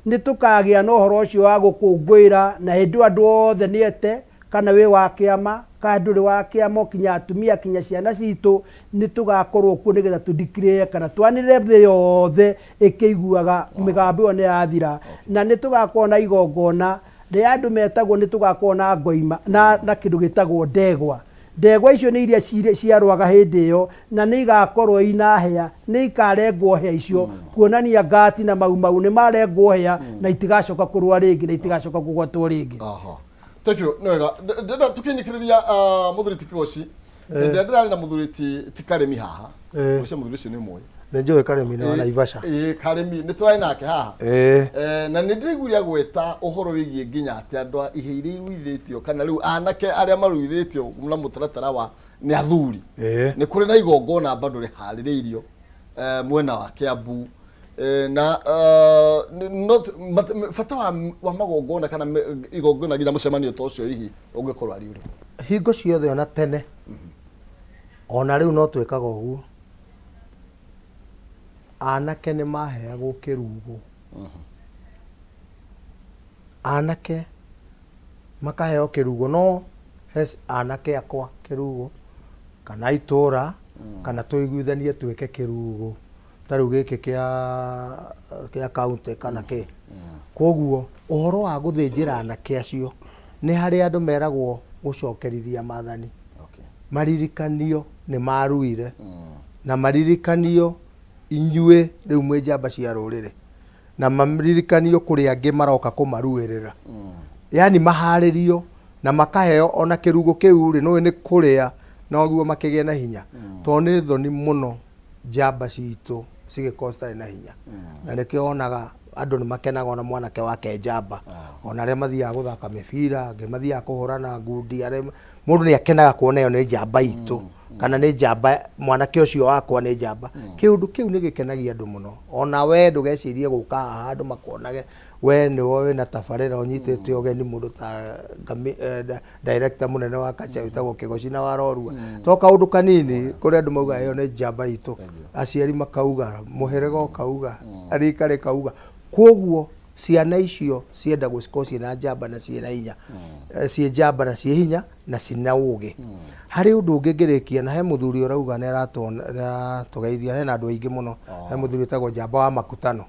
nĩ tũkagĩa na ũhoro ũcio wa gũkũngũĩra, na hĩndĩ ĩyo andũ othe nĩ ete, kana wĩ wa kĩama kana ndũrĩ wa kĩama, kinya atumia kinya ciana citũ, nĩ tũgakorwo kuo nĩgetha tũ declare kana twanĩrĩre thĩ yothe ĩkĩiguaga mĩgambo ĩyo nĩ yathira. Na nĩ tũgakorwo na igongona rĩa andũ metagwo, nĩ tũgakorwo na ngoima na kĩndũ gĩtagwo ndegwa. Ndegwa icio nĩ iria ciarũaga hĩndĩ ĩyo, na nĩ igakorwo ina hĩa, nĩ ikarengwo hĩa icio, kuonania ngati na mau mau nĩ marengwo hĩa na itigacoka kũrũa rĩngĩ na itigacoka kũgwatwo rĩngĩ. Thank you. Nĩ wega. Ndĩrenda tũkĩnyikĩrĩria mũthuri ti Kĩgoci. Hĩndĩ ĩrĩa ndĩrarĩ na mũthuri ti Karĩmi haha. Ũcio mũthuri ũcio nĩ ũmũĩ. Nĩ njũĩ Karĩmi nĩ wa Naivasha. Ĩĩ Karĩmi nĩ tũrarĩ nake haha. Na nĩ ndĩraiguire agweta ũhoro wĩgiĩ nginya atĩ andũ a ihĩĩ iria iruithĩtio kana rĩu anake arĩa maruithĩtio na mũtaratara wa nĩ athuri. Nĩ kũrĩ na igongona bado rĩharĩrĩirio mwena wa Kiambu na not bata wa magongona kana igongona nginya mũcemanio ta ũcio hihi ũngĩkorwo arĩ ũrĩkũ? Hingo ciothe ona tene ona rĩu no twĩkaga ũguo, anake nĩ maheagwo kĩrugo, anake makaheo kĩrugo, no he anake akwa kĩrugo kana itũra kana tũiguithanie twĩke kĩrugo ta rĩu gĩkĩ kĩa county kana kĩ. Koguo ũhoro wa gũthĩnjĩra anake acio nĩ harĩ andũ meragwo gũcokerithia mathani, maririkanio nĩ maruire na maririkanio inyuĩ rĩu mwĩ njamba cia rũrĩrĩ, na maririkanio kũrĩ angĩ maroka kũmaruĩrĩra, yani maharĩrio na makaheo ona kĩrugo kĩu rĩ, nĩũĩ nĩ kũrĩa noguo makĩgĩe na hinya, tondũ nĩ thoni mũno njamba citũ cigĩkorwo citarĩ na hinya. Na nĩkĩo wonaga andũ nĩ makenaga ona mwanake wake njamba, ona arĩa mathiaga gũthaka mĩbira, angĩ mathiaga kũhũrana ngundi, arĩa mũndũ nĩ akenaga kuona ĩyo nĩ njamba itũ, kana nĩ njamba mwanake ũcio wakwa nĩ njamba. Kĩũndũ kĩu nĩ gĩkenagia andũ mũno. Ona we ndũgecirie gũka haha andũ makuonage we nĩwe wĩna tabarĩra ũnyitĩte ũgeni mũndũ ta director mũnene wa Kacha wĩtagwo Kĩgoci na Warorua. To kaũndũ kanini kũrĩ andũ maugaga ĩyo nĩ njamba itũ, aciari makauga, mũhĩrĩga ũkauga. Rika rĩkauga. Kwoguo ciana icio cienda gũkorwo ciĩna njamba na ciĩna hinya, ciĩ njamba na ciĩ hinya na ciĩna ũgĩ. Harĩ ũndũ ũngĩ ngĩrĩkia na he mũthuri ũrauga nĩ aratũgeithia, hena andũ aingĩ mũno. He mũthuri wĩtagwo Njamba wa Makutano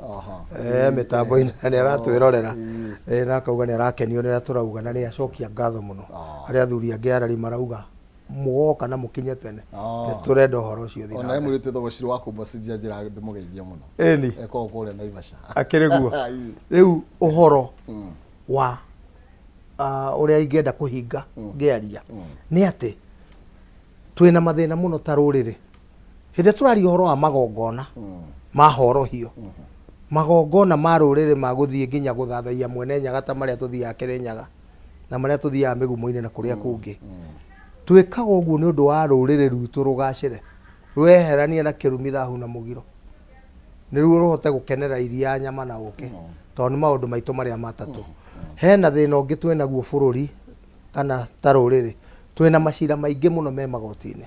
mĩtambo-inĩ na nĩ aratwĩrorera na akauga nĩ arakenio nĩ ũrĩa tũrauga na nĩ acokia ngatho mũno. Harĩ athuri angĩ arari marauga mũgoka na mũkinye tene, nĩ tũrenda ũhoro ũcio ũthiĩ na Ona he mbere. mũirĩtu wĩtagwo Shiro wa Kũmba njĩra ndĩmũgeithie mũno. Ĩni. Ekoragwo kũrĩa Naivasha. Akĩrĩ guo. Rĩu ũhoro wa ũrĩa ingĩenda kũhinga ngĩaria nĩ atĩ twĩna mathĩna mũno ta rũrĩrĩ. Hĩndĩ ĩrĩa tũraria ũhoro wa magongona ma horohio, magongona ma rũrĩrĩ ma gũthiĩ nginya gũthathaiya Mwene Nyaga ta marĩa tũthiaga Kĩrĩnyaga na marĩa tũthiaga mĩgumo-inĩ na kũrĩa kũngĩ, twĩkaga ũguo nĩ ũndũ wa rũrĩrĩ rwitũ rũgacĩre, rweheranie na kĩrumi, thahu na mũgiro, nĩruo rũhote gũkenera iria, nyama na ũkĩ, tondũ nĩ maũndũ maitũ marĩa matatũ. Hena thĩna ũngĩ twĩnaguo bũrũri kana ta rũrĩrĩ, twĩna macira maingĩ mũno me magoti-inĩ.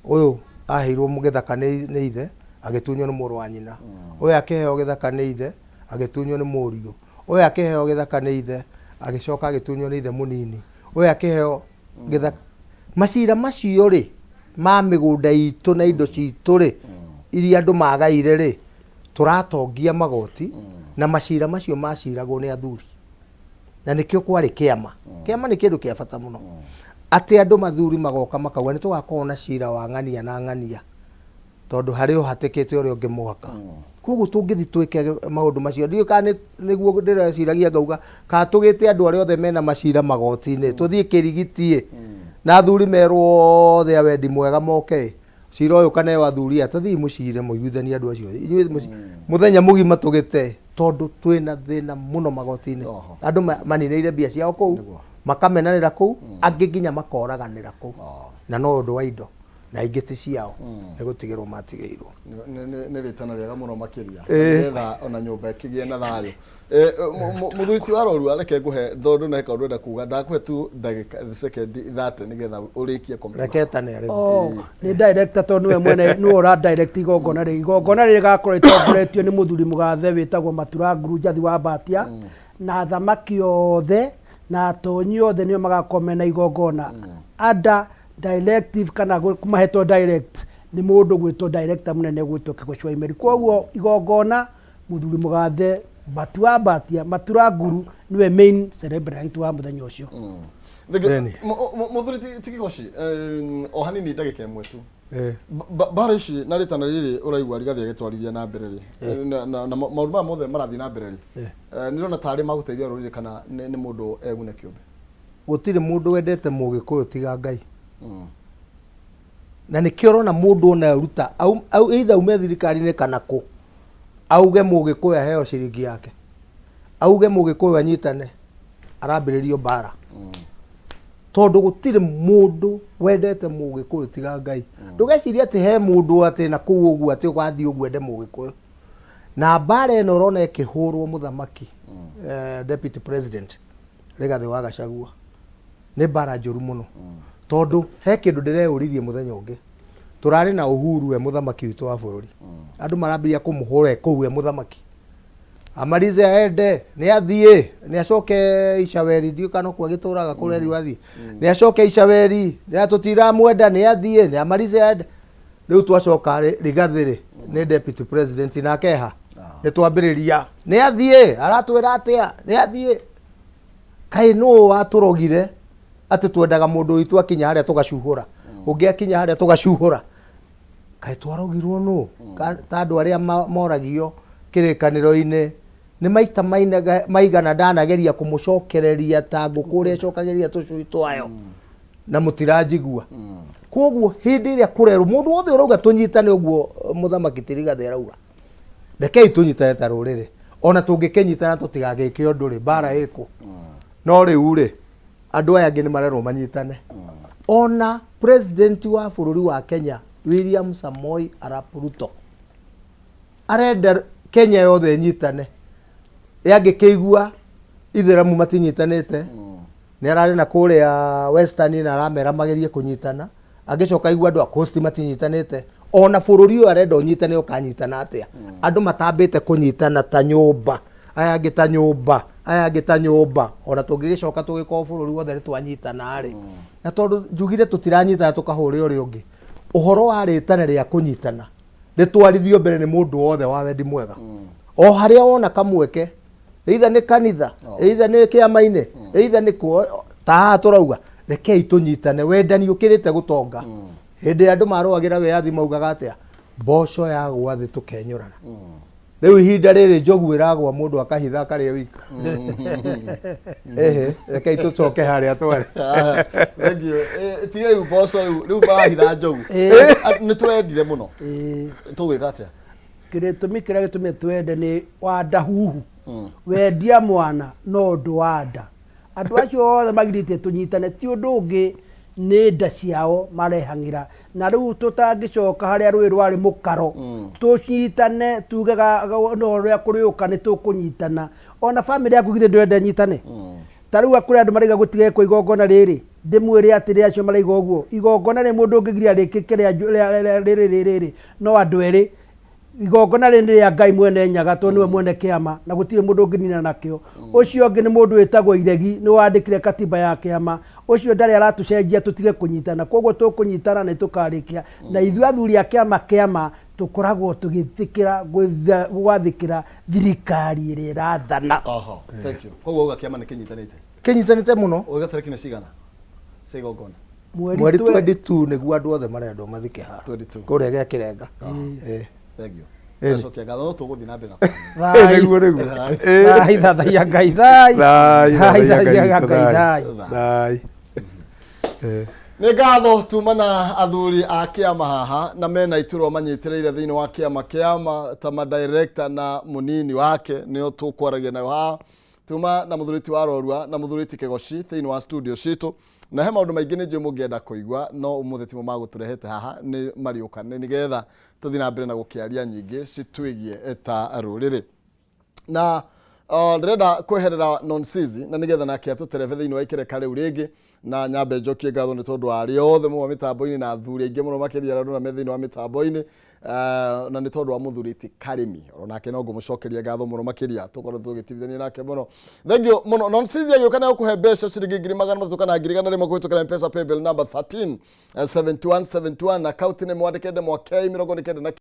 Ũyũ aheirwo gĩthaka nĩ ithe, agĩtunywo nĩ mũrũ wa nyina. Ũyũ akĩheo gĩthaka nĩ ithe, agĩtunywo nĩ mũriũ. Ũyũ akĩheo gĩthaka nĩ ithe, agĩcoka agĩtunywo nĩ ithe mũnini. Ũyũ akĩheo gĩthaka. Macira macio rĩ, ma mĩgũnda itũ na indo citũ rĩ, iria andũ magaire rĩ, tũratongia magoti, na macira macio maciragwo nĩ athuri. Na nĩkĩo kwarĩ kĩama. Kĩama nĩ kĩndũ kĩa bata mũno. Atĩ andũ mathuri magoka makauga nĩ tũgakorwo na cira wa ng'ania na ng'ania, tondũ harĩ ũhatĩkĩte ũrĩa ũngĩ mũhaka. Koguo tũngĩthiĩ twĩke maũndũ macio, ndiũĩ kana nĩguo ndĩreciragia ngauga, kana tũgĩte andũ arĩa othe mena macira magoti-inĩ, tũthiĩ kĩrigiti-ĩ, na athuri merwo othe a wendi mwega moke-ĩ, cira ũyũ kaneo athuri aya, tathiĩ mũcire mũiguithanie andũ acio. Inyuĩ mũthenya mũgima tũgĩte, tondũ twĩna thĩna mũno magoti-inĩ. Andũ maninĩire mbia ciao kũu, makamenanĩra kũu, angĩ nginya makoraganĩra kũu. Na no ũndũ wa indo, na ingĩ ti ciao, nĩ gũtigĩrwo matigĩirwo. Nĩ rĩtana rĩega mũno makĩria, nĩgetha ona nyũmba ĩkĩgĩe na thayũ. Mũthuri ti wa Rorua, reke ngũhe, tondũ na kaũndũ ndĩrenda kuga, ndakũhe tu ndagĩka sekendi 30 nĩgetha ũrĩkie comment. Reke etane arĩ. Oh, nĩ director tondũ nĩwe mwene, nĩwe ũra direct igongona rĩrĩ. Igongona rĩrĩ rĩgakorwo rĩtongoretio nĩ mũthuri mũgathe wĩtagwo Matura Nguru Njathi wa Mbatia, na athamaki othe na atonyi othe nĩo magakorwo mena igongona. Under directive kana mahetwo direct nĩ mũndũ gwĩtwo director mũnene gwĩtwo Kĩgoci wa Imeri. Koguo igongona mũthuri mũgathe Bati wa Mbatia Matura Nguru nĩwe main celebrant wa mũthenya ũcio. Thank you. Beni. Mũthuri ti Kĩgoci, o hanini ndagĩka ĩmwe tu. Mbara ici na rĩtana rĩrĩ ũraigua Rigathĩ agĩtwarithia na mbere rĩ, na maũndũ maya mothe marathiĩ na mbere rĩ, nĩ ũrona tarĩ magũteithia rũrĩrĩ kana nĩ mũndũ egune kĩũmbe? Gũtirĩ mũndũ wendete mũgĩkũyũ tiga Ngai. Na nĩkĩo ũrona mũndũ ona aruta, either aume thirikari-inĩ kana kũ, auge mũgĩkũyũ aheo ciringi yake, auge mũgĩkũyũ anyitane, arambĩrĩrio mbara. Tondũ gũtirĩ mũndũ wendete mũgĩkũyũ tiga Ngai. Ndũgecirie atĩ he mũndũ atĩ na kũu ũguo atĩ ũgathiĩ ũguo ende mũgĩkũyũ. Na mbara ĩno ũrona ĩkĩhũrwo mũthamaki, deputy president Rigathĩ wa Gachagua, nĩ mbara njũru mũno. Tondũ he kĩndũ ndĩreyũririe mũthenya ũngĩ. Tũrarĩ na Uhuru we mũthamaki witũ wa bũrũri. Andũ marambĩrĩria kũmũhũra e kũu e mũthamaki. Amalize aende, nĩ athiĩ, nĩ acoke Icaweri, ndiũĩ kana no kuo agĩtũraga kũrĩa rĩu athiĩ. Nĩ acoke Icaweri, nĩ tũtiramwenda, nĩ athiĩ, nĩ amalize aende. Rĩu twacoka rĩ, Rigathĩ rĩ, nĩ deputy president nake ha? Nĩ twambĩrĩria, nĩ athiĩ, aratwĩra atĩa, nĩ athiĩ. Kaĩ nũ watũrogire atĩ twendaga mũndũ witũ akinya harĩa tũgacuhũra, ũngĩ akinya harĩa tũgacuhũra. Kaĩ twarogirwo nũ? Ta andũ arĩa moragio kĩrĩkanĩro-inĩ, nĩ maita maigana ndanageria kũmũcokereria ta ngũkũ ũrĩa ĩcokagĩria tũcui twayo, na mũtiranjigua. Koguo hĩndĩ ĩrĩa kũrerwo mũndũ wothe ũrauga tũnyitane ũguo mũthamaki ti Rigathĩ arauga, rekei tũnyitane ta rũrĩrĩ, ona tũngĩkĩnyitana tũtigagĩke ũndũ rĩ, mbara ĩkũ. No rĩu rĩ, andũ aya angĩ nĩ marerwo manyitane. Ona president wa bũrũri wa Kenya William Samoei Arap Ruto arenda Kenya yothe ĩnyitane. Yangĩkĩigua ithĩramu matinyitanĩte, nĩ ararĩ na kũrĩa Western na aramera magerie kũnyitana. Angĩcoka aigua andũ a Coast matinyitanĩte, Ona bũrũri ũyũ arenda ũnyitane, ũkanyitana atĩa andũ matambĩte kũnyitana ta nyũmba, aya angĩ ta nyũmba, aya angĩ ta nyũmba? Ona tũngĩgĩcoka tũgĩkorwo bũrũri wothe nĩ twanyitana rĩ, na tondũ njugire tũtiranyitana, tũkahũre ũrĩa ũngĩ. Ũhoro wa rĩtana rĩa kũnyitana rĩtwarithio mbere nĩ mũndũ wothe wa wendi mwega, o harĩa wona kamweke, either nĩ kanitha, either nĩ kĩama-inĩ, either nĩ kũ ta haha tũrauga rekei tũnyitane. Wendani ũkĩrĩte gũtonga. Hĩndĩ ĩrĩa andũ marũagĩra wĩyathi maugaga atĩa? Mboco yagwa thĩ tũkenyũrana. Rĩu ihinda rĩrĩ njogu ĩragwa, mũndũ akahitha akarĩa wika. Ehe, rekei tũcoke harĩa twarĩ. Thank you. Tiga rĩu mboco, rĩu marahitha njogu. Nĩ twendire mũno, tũgwĩka atĩa? Gĩtũmi kĩrĩa gĩtũmĩte twende nĩ wa ndahuhu wendia mwana no ũndũ wa nda. Andũ acio othe magirĩtie tũnyitane ti ũndũ ũngĩ, nĩ nda ciao marehang'ĩra. Na rĩu tũtangĩcoka harĩa rũĩ rwarĩ mũkaro, tũnyitane tuge no ũrĩa kũrĩũka nĩ tũkũnyitana. Ona bamĩrĩ yaku githĩ ndwende nyitane? Ta rĩu kũrĩ andũ maraiga gũtigekwo igongona rĩrĩ. Ndĩmwĩre atĩrĩ, acio maraiga ũguo, igongona rĩ mũndũ ũngĩgiria rĩkĩke rĩa rĩrĩ rĩrĩ no andũ erĩ. Igongona rĩrĩ nĩ rĩa Ngai mwene Nyaga, tondũ nĩwe mwene kĩama na gũtirĩ mũndũ ũngĩnina nakĩo. Ũcio ũngĩ nĩ mũndũ wĩtagwo Iregi, nĩ wandĩkire katiba ya kĩama. Ũcio ndarĩ aratũcenjia tũtige kũnyitana. Koguo tũkũnyitana nĩ tũkarĩkia. Na ithuĩ athuri a kĩama tũkoragwo tũgĩtĩkĩra gwathĩkĩra thirikari ĩrĩa ĩrathana. Oho, thank you. Koguo uga kĩama nĩ kĩnyitanĩte? Kĩnyitanĩte mũno. Uga tarĩki nĩ cigana cia igongona? Mweri 22 nĩguo andũ othe marendwo mathi kĩharo. 22. Kũrĩa gĩa Kĩrenga. Thank you. Ĩĩ. Ngacokia ngatho, no tũgũthiĩ na mbere na kwaria. Nĩguo, nĩguo. Thai, thathaiya Ngai, thai. Thai, thai, thathaiya thathaiya Ngai, Ngai, thai. thai. Thai. Nĩ ngatho tuma na athuri a kĩama haha na mena iturwa manyitĩrĩire thĩinĩ wa kĩama ta madirector na mũnini wake, nĩo tũkwaragia nayo haha. Tuma na mũthuri ti wa Rorua na mũthuri ti Kĩgoci thĩinĩ wa studio citũ, na he maũndũ maingĩ nĩ njũĩ mũngĩenda kũigua, no ũmũthĩ timo magũtũrehete haha, nĩ mariũka nĩ nĩgetha tũthiĩ na mbere na gũkĩaria nyingĩ citwĩgie ta rũrĩrĩ. Na ndĩrenda kweherera Nonsizi na nĩgetha nake atũterebe thĩinĩ wa ikereka rĩu rĩngĩ, na nyambe njokie ngatho nĩ tondũ wa arĩa othe mauma mĩtambo-inĩ na athuri aingĩ mũno makĩria arĩa ndona me thĩinĩ wa mĩtambo-inĩ, na nĩ tondũ wa mũthuri ti Karĩmi, onake no ngũmũcokeria ngatho mũno makĩria, tũkorwo tũgĩtithania nake mũno. Thank you mũno. Nonsizi agĩũka nĩ agũkũhe mbeca ciringi 300,000 kana 100,100 kũhĩtũkĩra M-Pesa paybill number 13 71 71, akaunti nĩ mwandĩke ndemwa K 99.